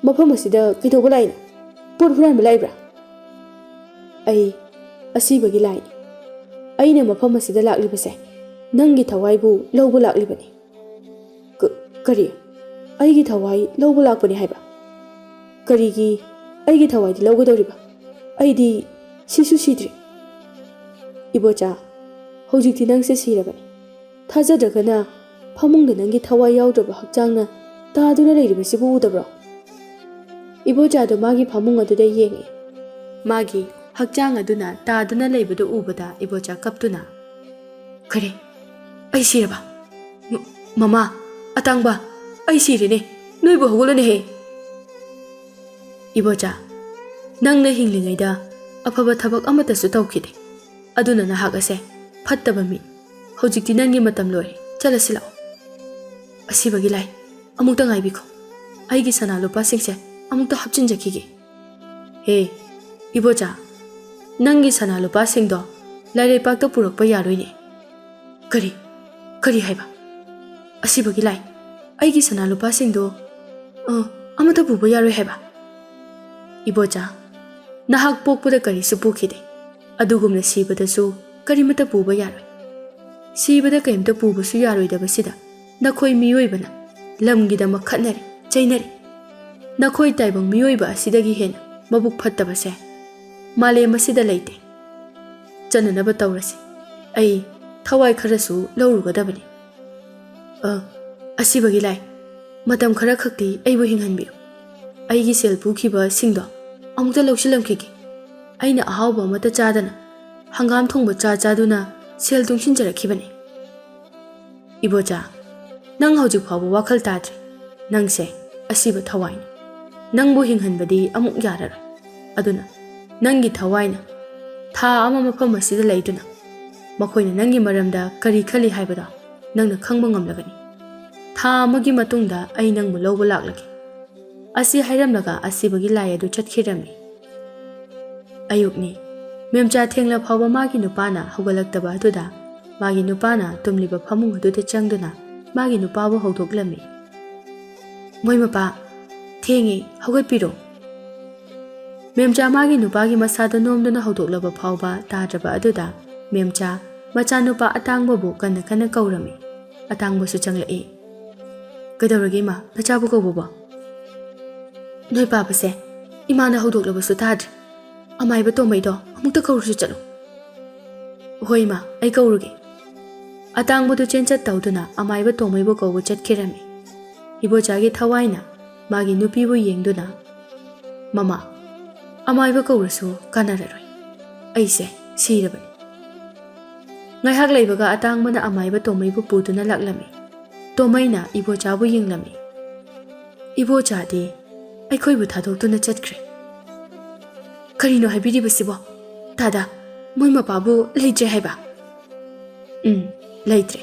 ꯃꯐꯝ ꯑꯁꯤꯗ ꯀꯩꯗꯧꯕ ꯂꯥꯛꯏꯅꯣ?" ꯄꯣꯠ ꯍꯨꯔꯥꯟꯕ ꯂꯥꯛꯏꯕ꯭ꯔꯥ? ꯑꯩ ꯑꯁꯤꯕꯒꯤ ꯂꯥꯏꯅꯤ꯫ ꯑꯩꯅ ꯃꯐꯝ ꯑꯁꯤꯗ ꯂꯥꯛꯂꯤꯕꯁꯦ ꯅꯪꯒꯤ ꯊꯋꯥꯏꯕꯨ ꯂꯧꯕ ꯂꯥꯛꯂꯤꯕꯅꯤ꯫ ꯀ-, ꯀꯔꯤ? ꯑꯩꯒꯤ ꯊꯋꯥꯏ ꯂꯧꯕ ꯂꯥꯛꯄꯅꯤ ꯍꯥꯏꯕ? ꯀꯔꯤꯒꯤ ꯑꯩꯒꯤ ꯊꯋꯥꯏꯗꯤ ꯂꯧꯒꯗꯧꯔꯤꯕ? ꯑꯩꯗꯤ ꯁꯤꯁꯨ ꯁꯤꯗ꯭ꯔꯤ꯫ ꯏꯕꯣꯆꯥ, ꯍꯧꯖꯤꯛꯇꯤ ꯅꯪꯁꯦ ꯁꯤꯔꯕꯅꯤ꯫ ꯊꯥꯖꯗ꯭ꯔꯒꯅ ꯐꯃꯨꯡꯗ ꯅꯪꯒꯤ ꯊꯋꯥꯏ ꯌꯥꯎꯗ꯭ꯔꯕ ꯍꯛꯆꯥꯡꯅ ꯇꯥꯗꯨꯅ ꯂꯩꯔꯤꯕꯁꯤꯕꯨ ꯎꯗꯕ꯭ꯔꯣ? ꯏꯕꯣꯆꯥꯗꯣ ꯃꯥꯒꯤ ꯐꯃꯨꯡ ꯑꯗꯨꯗ ꯌꯦꯡꯉꯤ꯫ ꯃꯥꯒꯤ ꯍꯛꯆꯥꯡ ꯑꯗꯨꯅ ꯇꯥꯗꯨꯅ ꯂꯩꯕꯗꯨ ꯎꯕꯗ ꯏꯕꯣꯆꯥ ꯀꯞꯇꯨꯅ, "ꯀꯔꯤ? ꯑꯩ ꯁꯤꯔꯕ? ꯃ-, ꯃꯃꯥ, ꯑꯇꯥꯡꯕ, ꯑꯩ ꯁꯤꯔꯦꯅꯦ꯫ ꯅꯣꯏꯕꯨ ꯍꯧꯒꯠꯂꯨꯅꯦꯍꯦ!" "ꯏꯕꯣꯆꯥ, ꯅꯪꯅ ꯍꯤꯡꯂꯤꯉꯩꯗ ꯑꯐꯕ ꯊꯕꯛ ꯑꯃꯠꯇꯁꯨ ꯇꯧꯈꯤꯗꯦ꯫ ꯑꯗꯨꯅ ꯅꯍꯥꯛ ꯑꯁꯦ ꯐꯠꯇꯕ ꯃꯤ꯫ ꯍꯧꯖꯤꯛꯇꯤ ꯅꯪꯒꯤ ꯃꯇꯝ ꯂꯣꯏꯔꯦ꯫ ꯆꯠꯂꯁꯤ ꯂꯥꯛꯑꯣ꯫" "ꯑꯁꯤꯕꯒꯤ ꯂꯥꯏ, ꯑꯃꯨꯛꯇ ꯉꯥꯏꯕꯤꯈꯣ꯫ ꯑꯩꯒꯤ ꯁꯅꯥ ꯂꯨꯄꯥꯁꯤꯡꯁꯦ ꯑꯃꯨꯛꯇ ꯍꯥꯞꯆꯤꯟꯖꯈꯤꯒꯦ꯫" "ꯍꯦ, ꯏꯕꯣꯆꯥ, ꯅꯪꯒꯤ ꯁꯅꯥ ꯂꯨꯄꯥꯁꯤꯡꯗꯣ ꯂꯥꯏꯔꯩꯄꯥꯛꯇ ꯄꯨꯔꯛꯄ ꯌꯥꯔꯣꯏꯅꯦ꯫" "ꯀꯔꯤ? ꯀꯔꯤ ꯍꯥꯏꯕ? ꯑꯁꯤꯕꯒꯤ ꯂꯥꯏ, ꯑꯩꯒꯤ ꯁꯅꯥ ꯂꯨꯄꯥꯁꯤꯡꯗꯣ, ꯑ, ꯑꯃꯠꯇ ꯄꯨꯕ ꯌꯥꯔꯣꯏ ꯍꯥꯏꯕ?" "ꯏꯕꯣꯆꯥ, ꯅꯍꯥꯛ ꯄꯣꯛꯄꯗ ꯀꯔꯤꯁꯨ ꯄꯨꯈꯤꯗꯦ, ꯑꯗꯨꯒꯨꯝꯅ ꯁꯤꯕꯗꯁꯨ ꯀꯔꯤꯃꯠꯇ ꯄꯨꯕ ꯌꯥꯔꯣꯏ꯫ ꯁꯤꯕꯗ ꯀꯔꯤꯝꯇ ꯄꯨꯕꯁꯨ ꯌꯥꯔꯣꯏꯗꯕꯁꯤꯗ ꯅꯈꯣꯏ ꯃꯤꯑꯣꯏꯕꯅ ꯂꯝꯒꯤꯗꯃꯛ ꯈꯠꯅꯔꯤ, ꯆꯩꯅꯔꯤ꯫ ꯅꯈꯣꯏ ꯇꯥꯏꯕꯪ ꯃꯤꯑꯣꯏꯕ ꯑꯁꯤꯗꯒꯤ ꯍꯦꯟꯅ ꯃꯕꯨꯛ ꯐꯠꯇꯕꯁꯦ ꯃꯥꯂꯦꯝ ꯑꯁꯤꯗ ꯂꯩꯇꯦ꯫ ꯆꯠꯅꯅꯕ ꯇꯧꯔꯁꯤ꯫ ꯑꯩ ꯊꯋꯥꯏ ꯈꯔꯁꯨ ꯂꯧꯔꯨꯒꯗꯕꯅꯤ꯫" "ꯑ, ꯑꯁꯤꯕꯒꯤ ꯂꯥꯏ, ꯃꯇꯝ ꯈꯔ ꯈꯛꯇꯤ ꯑꯩꯕꯨ ꯍꯤꯡꯍꯟꯕꯤꯌꯨ꯫ ꯑꯩꯒꯤ ꯁꯦꯜ ꯄꯨꯈꯤꯕꯁꯤꯡꯗꯣ ꯑꯃꯨꯛꯇ ꯂꯧꯁꯤꯜꯂꯝꯈꯤꯒꯦ꯫ ꯑꯩꯅ ꯑꯍꯥꯎꯕ ꯑꯃꯠꯇ ꯆꯥꯗꯅ, ꯍꯪꯒꯥꯝ ꯊꯣꯡꯕ ꯆꯥ ꯆꯥꯗꯨꯅ ꯁꯦꯜ ꯇꯨꯡꯁꯤꯟꯖꯔꯛꯈꯤꯕꯅꯤ꯫" "ꯏꯕꯣꯆꯥ, ꯅꯪ ꯍꯧꯖꯤꯛ ꯐꯥꯎꯕ ꯋꯥꯈꯜ ꯇꯥꯗ꯭ꯔꯤ꯫ ꯅꯪꯁꯦ ꯑꯁꯤꯕ ꯊꯋꯥꯏꯅꯤ꯫ ꯅꯪꯕꯨ ꯍꯤꯡꯍꯟꯕꯗꯤ ꯑꯃꯨꯛ ꯌꯥꯔꯔꯣꯏ꯫ ꯑꯗꯨꯅ ꯅꯪꯒꯤ ꯊꯋꯥꯏꯅ ꯊꯥ ꯑꯃ ꯃꯐꯝ ꯑꯁꯤꯗ ꯂꯩꯗꯨꯅ ꯃꯈꯣꯏꯅ ꯅꯪꯒꯤ ꯃꯔꯝꯗ ꯀꯔꯤ ꯈꯜꯂꯤ ꯍꯥꯏꯕꯗꯣ ꯅꯪꯅ ꯈꯪꯕ ꯉꯝꯂꯒꯅꯤ꯫ ꯊꯥ ꯑꯃꯒꯤ ꯃꯇꯨꯡꯗ ꯑꯩ ꯅꯪꯕꯨ ꯂꯧꯕ ꯂꯥꯛꯂꯒꯦ꯫" ꯑꯁꯤ ꯍꯥꯏꯔꯝꯂꯒ ꯑꯁꯤꯕꯒꯤ ꯂꯥꯏ ꯑꯗꯨ ꯆꯠꯈꯤꯔꯝꯃꯤ꯫ ꯑꯌꯨꯛꯅꯤ꯫ ꯃꯦꯝꯆꯥ ꯊꯦꯡꯂ ꯐꯥꯎꯕ ꯃꯥꯒꯤ ꯅꯨꯄꯥꯅ ꯍꯧꯒꯠꯂꯛꯇꯕ ꯑꯗꯨꯗ ꯃꯥꯒꯤ ꯅꯨꯄꯥꯅ ꯇꯨꯝꯂꯤꯕ ꯐꯃꯨꯡ ꯑꯗꯨꯗ ꯆꯪꯗꯨꯅ ꯃꯥꯒꯤ ꯅꯨꯄꯥꯕꯨ ꯍꯧꯗꯣꯛꯂꯝꯃꯤ꯫ "ꯃꯣꯏ ꯃꯄꯥ, ꯊꯦꯡꯉꯦ, ꯍꯧꯒꯠꯄꯤꯔꯣ꯫" ꯃꯦꯝꯆꯥ ꯃꯥꯒꯤ ꯅꯨꯄꯥꯒꯤ ꯃꯁꯥꯗ ꯅꯣꯝꯗꯨꯅ ꯍꯧꯗꯣꯛꯂꯕ ꯐꯥꯎꯕ ꯇꯥꯗ꯭ꯔꯕ ꯑꯗꯨꯗ ꯃꯦꯝꯆꯥ ꯃꯆꯥꯅꯨꯄꯥ ꯑꯇꯥꯡꯕꯕꯨ ꯀꯟꯅ ꯀꯟꯅ ꯀꯧꯔꯝꯃꯤ꯫ ꯑꯇꯥꯡꯕꯁꯨ ꯆꯪꯂꯛꯏ꯫ "ꯀꯩꯗꯧꯔꯒꯦ ꯏꯃꯥ, ꯅꯆꯥꯕꯨ ꯀꯧꯕꯕꯣ?" "ꯅꯣꯏ ꯄꯥꯕꯁꯦ ꯏꯃꯥꯅ ꯍꯧꯗꯣꯛꯂꯕꯁꯨ ꯇꯥꯗ꯭ꯔꯦ꯫ ꯑꯃꯥꯏꯕ ꯇꯣꯝꯕꯩꯗꯣ ꯑꯃꯨꯛꯇ ꯀꯧꯔꯨꯁꯨ ꯆꯠꯂꯨ꯫" "ꯍꯣꯏ ꯏꯃꯥ, ꯑꯩ ꯀꯧꯔꯨꯒꯦ꯫" ꯑꯇꯥꯡꯕꯗꯨ ꯆꯦꯟꯆꯠ ꯇꯧꯗꯨꯅ ꯑꯃꯥꯏꯕ ꯇꯣꯝꯕꯩꯕꯨ ꯀꯧꯕ ꯆꯠꯈꯤꯔꯝꯃꯤ꯫ ꯏꯕꯣꯆꯥꯒꯤ ꯊꯋꯥꯏꯅ ꯃꯥꯒꯤ ꯅꯨꯄꯤꯕꯨ ꯌꯦꯡꯗꯨꯅ, "ꯃꯃꯥ, ꯑꯃꯥꯏꯕ ꯀꯧꯔꯁꯨ ꯀꯥꯟꯅꯔꯔꯣꯏ꯫ ꯑꯩꯁꯦ ꯁꯤꯔꯕꯅꯤ꯫" ꯉꯥꯏꯍꯥꯛ ꯂꯩꯕꯒ ꯑꯇꯥꯡꯕꯅ ꯑꯃꯥꯏꯕ ꯇꯣꯝꯃꯩꯕꯨ ꯄꯨꯗꯨꯅ ꯂꯥꯛꯂꯝꯃꯤ꯫ ꯇꯣꯝꯃꯩꯅ ꯏꯕꯣꯆꯥꯕꯨ ꯌꯦꯡꯂꯝꯃꯤ꯫ "ꯏꯕꯣꯆꯥꯗꯤ ꯑꯩꯈꯣꯏꯕꯨ ꯊꯥꯗꯣꯛꯇꯨꯅ ꯆꯠꯈ꯭ꯔꯦ꯫" "ꯀꯔꯤꯅꯣ ꯍꯥꯏꯕꯤꯔꯤꯕꯁꯤꯕꯣ? ꯇꯥꯗ, ꯃꯣꯏ ꯃꯄꯥꯕꯨ ꯂꯩꯇ꯭ꯔꯦ ꯍꯥꯏꯕ?" "ꯎꯝ, ꯂꯩꯇ꯭ꯔꯦ꯫"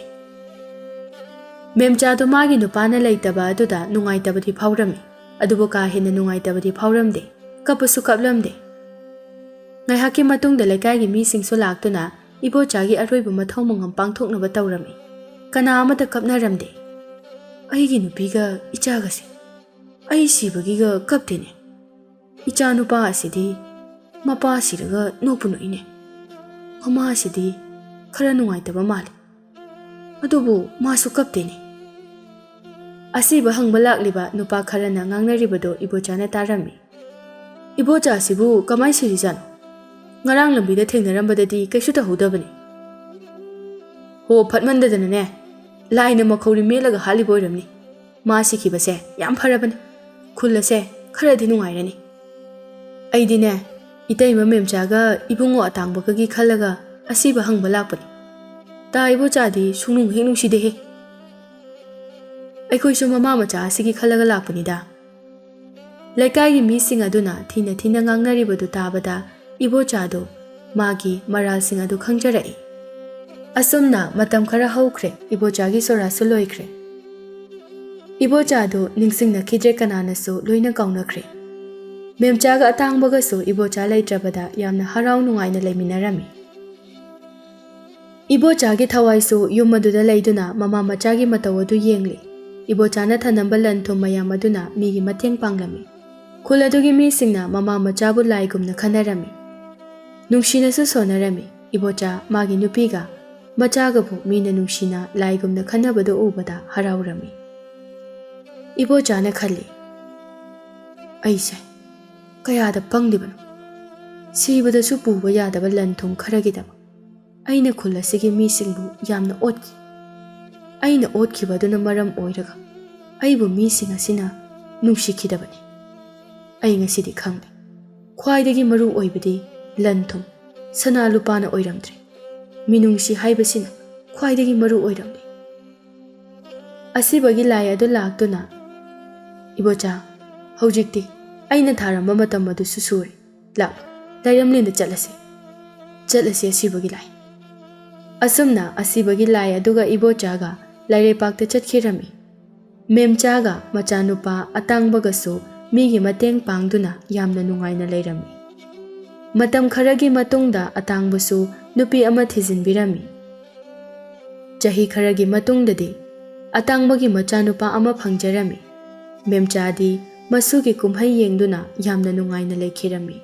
ꯃꯦꯝꯆꯥꯗꯣ ꯃꯥꯒꯤ ꯅꯨꯄꯥꯅ ꯂꯩꯇꯕ ꯑꯗꯨꯗ ꯅꯨꯡꯉꯥꯏꯇꯕꯗꯤ ꯐꯥꯎꯔꯝꯃꯤ, ꯑꯗꯨꯕꯨ ꯀꯥ ꯍꯦꯟꯅ ꯅꯨꯡꯉꯥꯏꯇꯕꯗꯤ ꯐꯥꯎꯔꯝꯗꯦ, ꯀꯞꯄꯁꯨ ꯀꯞꯂꯝꯗꯦ꯫ ꯉꯥꯏꯍꯥꯛꯀꯤ ꯃꯇꯨꯡꯗ ꯂꯩꯀꯥꯏꯒꯤ ꯃꯤꯁꯤꯡꯁꯨ ꯂꯥꯛꯇꯨꯅ ꯏꯕꯣꯆꯥꯒꯤ ꯑꯔꯣꯏꯕ ꯃꯊꯧ ꯃꯉꯝ ꯄꯥꯡꯊꯣꯛꯅꯕ ꯇꯧꯔꯝꯃꯤ꯫ ꯀꯅꯥ ꯑꯃꯠꯇ ꯀꯞꯅꯔꯝꯗꯦ꯫ "ꯑꯩꯒꯤ ꯅꯨꯄꯤꯒ ꯏꯆꯥꯒꯁꯦ ꯑꯩ ꯁꯤꯕꯒꯤꯒ ꯀꯞꯇꯦꯅꯦ꯫ ꯏꯆꯥ ꯅꯨꯄꯥ ꯑꯁꯤꯗꯤ ꯃꯄꯥ ꯁꯤꯔꯒ ꯅꯣꯛꯄꯨ ꯅꯣꯛꯏꯅꯦ꯫ ꯃꯃꯥ ꯑꯁꯤꯗꯤ ꯈꯔ ꯅꯨꯡꯉꯥꯏꯇꯕ ꯃꯥꯜꯂꯤ꯫ ꯑꯗꯨꯕꯨ ꯃꯥꯁꯨ ꯀꯞꯇꯦꯅꯦ꯫" ꯑꯁꯤꯕ ꯍꯪꯕ ꯂꯥꯛꯂꯤꯕ ꯅꯨꯄꯥ ꯈꯔꯅ ꯉꯥꯡꯅꯔꯤꯕꯗꯨ ꯏꯕꯣꯆꯥꯅ ꯇꯥꯔꯝꯃꯤ꯫ "ꯏꯕꯣꯆꯥꯁꯤꯕꯨ ꯀꯃꯥꯏ ꯁꯤꯔꯤꯖꯥꯠꯅꯣ? ꯉꯔꯥꯡ ꯂꯝꯕꯤꯗ ꯊꯦꯡꯅꯔꯝꯕꯗꯗꯤ ꯀꯩꯁꯨ ꯇꯧꯍꯧꯗꯕꯅꯤ꯫" "ꯍꯣ, ꯐꯠꯃꯟꯗꯗꯅꯅꯦ, ꯂꯥꯏꯅ ꯃꯈꯧꯔꯤ ꯃꯦꯠꯂꯒ ꯍꯥꯠꯂꯤꯕ ꯑꯣꯏꯔꯝꯅꯤ꯫ ꯃꯥ ꯁꯤꯈꯤꯕꯁꯦ ꯌꯥꯝ ꯐꯔꯕꯅꯤ꯫ ꯈꯨꯜ ꯑꯁꯦ ꯈꯔꯗꯤ ꯅꯨꯡꯉꯥꯏꯔꯅꯤ꯫ ꯑꯩꯗꯤꯅꯦ, ꯏꯇꯩꯃ ꯃꯦꯝꯆꯥꯒ ꯏꯕꯨꯡꯉꯣ ꯑꯇꯥꯡꯕꯒꯒꯤ ꯈꯜꯂꯒ ꯑꯁꯤꯕ ꯍꯪꯕ ꯂꯥꯛꯄꯅꯤ꯫ ꯇꯥ, ꯏꯕꯣꯆꯥꯗꯤ ꯁꯨꯡꯅꯨꯡ ꯍꯦꯛ ꯅꯨꯡꯁꯤꯗꯦꯍꯦ꯫ ꯑꯩꯈꯣꯏꯁꯨ ꯃꯃꯥ ꯃꯆꯥ ꯑꯁꯤꯒꯤ ꯈꯜꯂꯒ ꯂꯥꯛꯄꯅꯤꯗ꯫" ꯂꯩꯀꯥꯏꯒꯤ ꯃꯤꯁꯤꯡ ꯑꯗꯨꯅ ꯊꯤꯅ ꯊꯤꯅ ꯉꯥꯡꯅꯔꯤꯕꯗꯨ ꯇꯥꯕꯗ ꯏꯕꯣꯆꯥꯗꯨ ꯃꯥꯒꯤ ꯃꯔꯥꯜꯁꯤꯡ ꯑꯗꯨ ꯈꯪꯖꯔꯛꯏ꯫ ꯑꯁꯨꯝꯅ ꯃꯇꯝ ꯈꯔ ꯍꯧꯈ꯭ꯔꯦ, ꯏꯕꯣꯆꯥꯒꯤ ꯁꯣꯔꯥꯁꯨ ꯂꯣꯏꯈ꯭ꯔꯦ꯫ ꯏꯕꯣꯆꯥꯗꯨ ꯅꯤꯡꯁꯤꯡꯅꯈꯤꯗ꯭ꯔꯦ, ꯀꯅꯥꯅꯁꯨ ꯂꯣꯏꯅ ꯀꯥꯎꯅꯈ꯭ꯔꯦ꯫ ꯃꯦꯝꯆꯥꯒ ꯑꯇꯥꯡꯕꯒꯁꯨ ꯏꯕꯣꯆꯥ ꯂꯩꯇ꯭ꯔꯕꯗ ꯌꯥꯝꯅ ꯍꯔꯥꯎ ꯅꯨꯡꯉꯥꯏꯅ ꯂꯩꯃꯤꯟꯅꯔꯝꯃꯤ꯫ ꯏꯕꯣꯆꯥꯒꯤ ꯊꯋꯥꯏꯁꯨ ꯌꯨꯝ ꯑꯗꯨꯗ ꯂꯩꯗꯨꯅ ꯃꯃꯥ ꯃꯆꯥꯒꯤ ꯃꯇꯧ ꯑꯗꯨ ꯌꯦꯡꯂꯤ꯫ ꯏꯕꯣꯆꯥꯅ ꯊꯅꯝꯕ ꯂꯟ ꯊꯨꯝ ꯃꯌꯥꯝ ꯑꯗꯨꯅ ꯃꯤꯒꯤ ꯃꯇꯦꯡ ꯄꯥꯡꯂꯝꯃꯤ꯫ ꯈꯨꯜ ꯑꯗꯨꯒꯤ ꯃꯤꯁꯤꯡꯅ ꯃꯃꯥ ꯃꯆꯥꯕꯨ ꯂꯥꯏꯒꯨꯝꯅ ꯈꯟꯅꯔꯝꯃꯤ꯫ ꯅꯨꯡꯁꯤꯅꯁꯨ ꯁꯣꯟꯅꯔꯝꯃꯤ꯫ ꯏꯕꯣꯆꯥ ꯃꯥꯒꯤ ꯅꯨꯄꯤꯒ ꯃꯆꯥꯒꯕꯨ ꯃꯤꯅ ꯅꯨꯡꯁꯤꯅ ꯂꯥꯏꯒꯨꯝꯅ ꯈꯟꯅꯕꯗꯨ ꯎꯕꯗ ꯍꯔꯥꯎꯔꯝꯃꯤ꯫ ꯏꯕꯣꯆꯥꯅ ꯈꯜꯂꯤ, "ꯑꯩꯁꯦ ꯀꯌꯥꯗ ꯄꯪꯂꯤꯕꯅꯣ? ꯁꯤꯕꯗꯁꯨ ꯄꯨꯕ ꯌꯥꯗꯕ ꯂꯟ ꯊꯨꯝ ꯈꯔꯒꯤꯗꯃꯛ ꯑꯩꯅ ꯈꯨꯜ ꯑꯁꯤꯒꯤ ꯃꯤꯁꯤꯡꯕꯨ ꯌꯥꯝꯅ ꯑꯣꯠꯈꯤ꯫ ꯑꯩꯅ ꯑꯣꯠꯈꯤꯕ ꯑꯗꯨꯅ ꯃꯔꯝ ꯑꯣꯏꯔꯒ ꯑꯩꯕꯨ ꯃꯤꯁꯤꯡ ꯑꯁꯤꯅ ꯅꯨꯡꯁꯤꯈꯤꯗꯕꯅꯤ꯫ ꯑꯩ ꯉꯁꯤꯗꯤ ꯈꯪꯂꯦ꯫ ꯈ꯭ꯋꯥꯏꯗꯒꯤ ꯃꯔꯨ ꯑꯣꯏꯕꯗꯤ ꯂꯟ ꯊꯨꯝ, ꯁꯅꯥ ꯂꯨꯄꯥꯅ ꯑꯣꯏꯔꯝꯗ꯭ꯔꯦ꯫ ꯃꯤꯅꯨꯡꯁꯤ ꯍꯥꯏꯕꯁꯤꯅ ꯈ꯭ꯋꯥꯏꯗꯒꯤ ꯃꯔꯨ ꯑꯣꯏꯔꯝꯂꯦ꯫" ꯑꯁꯤꯕꯒꯤ ꯂꯥꯏ ꯑꯗꯨ ꯂꯥꯛꯇꯨꯅ, "ꯏꯕꯣꯆꯥ, ꯍꯧꯖꯤꯛꯇꯤ ꯑꯩꯅ ꯊꯥꯔꯝꯕ ꯃꯇꯝ ꯑꯗꯨꯁꯨ ꯁꯨꯔꯦ꯫ ꯂꯥꯛ, ꯂꯥꯏꯔꯝꯂꯦꯟꯗ ꯆꯠꯂꯁꯤ꯫ ꯆꯠꯂꯁꯤ ꯑꯁꯤꯕꯒꯤ ꯂꯥꯏ꯫" ꯑꯁꯨꯝꯅ ꯑꯁꯤꯕꯒꯤ ꯂꯥꯏ ꯑꯗꯨꯒ ꯏꯕꯣꯆꯥꯒ ꯂꯥꯏꯔꯩꯄꯥꯛꯇ ꯆꯠꯈꯤꯔꯝꯃꯤ꯫ ꯃꯦꯝꯆꯥꯒ ꯃꯆꯥꯅꯨꯄꯥ ꯑꯇꯥꯡꯕꯒꯁꯨ ꯃꯤꯒꯤ ꯃꯇꯦꯡ ꯄꯥꯡꯗꯨꯅ ꯌꯥꯝꯅ ꯅꯨꯡꯉꯥꯏꯅ ꯂꯩꯔꯝꯃꯤ꯫ ꯃꯇꯝ ꯈꯔꯒꯤ ꯃꯇꯨꯡꯗ ꯑꯇꯥꯡꯕꯁꯨ ꯅꯨꯄꯤ ꯑꯃ ꯊꯤꯖꯤꯟꯕꯤꯔꯝꯃꯤ꯫ ꯆꯍꯤ ꯈꯔꯒꯤ ꯃꯇꯨꯡꯗꯗꯤ ꯑꯇꯥꯡꯕꯒꯤ ꯃꯆꯥꯅꯨꯄꯥ ꯑꯃ ꯐꯪꯖꯔꯝꯃꯤ꯫ ꯃꯦꯝꯆꯥꯗꯤ ꯃꯁꯨꯒꯤ ꯀꯨꯝꯍꯩ ꯌꯦꯡꯗꯨꯅ ꯌꯥꯝꯅ ꯅꯨꯡꯉꯥꯏꯅ ꯂꯩꯈꯤꯔꯝꯃꯤ꯫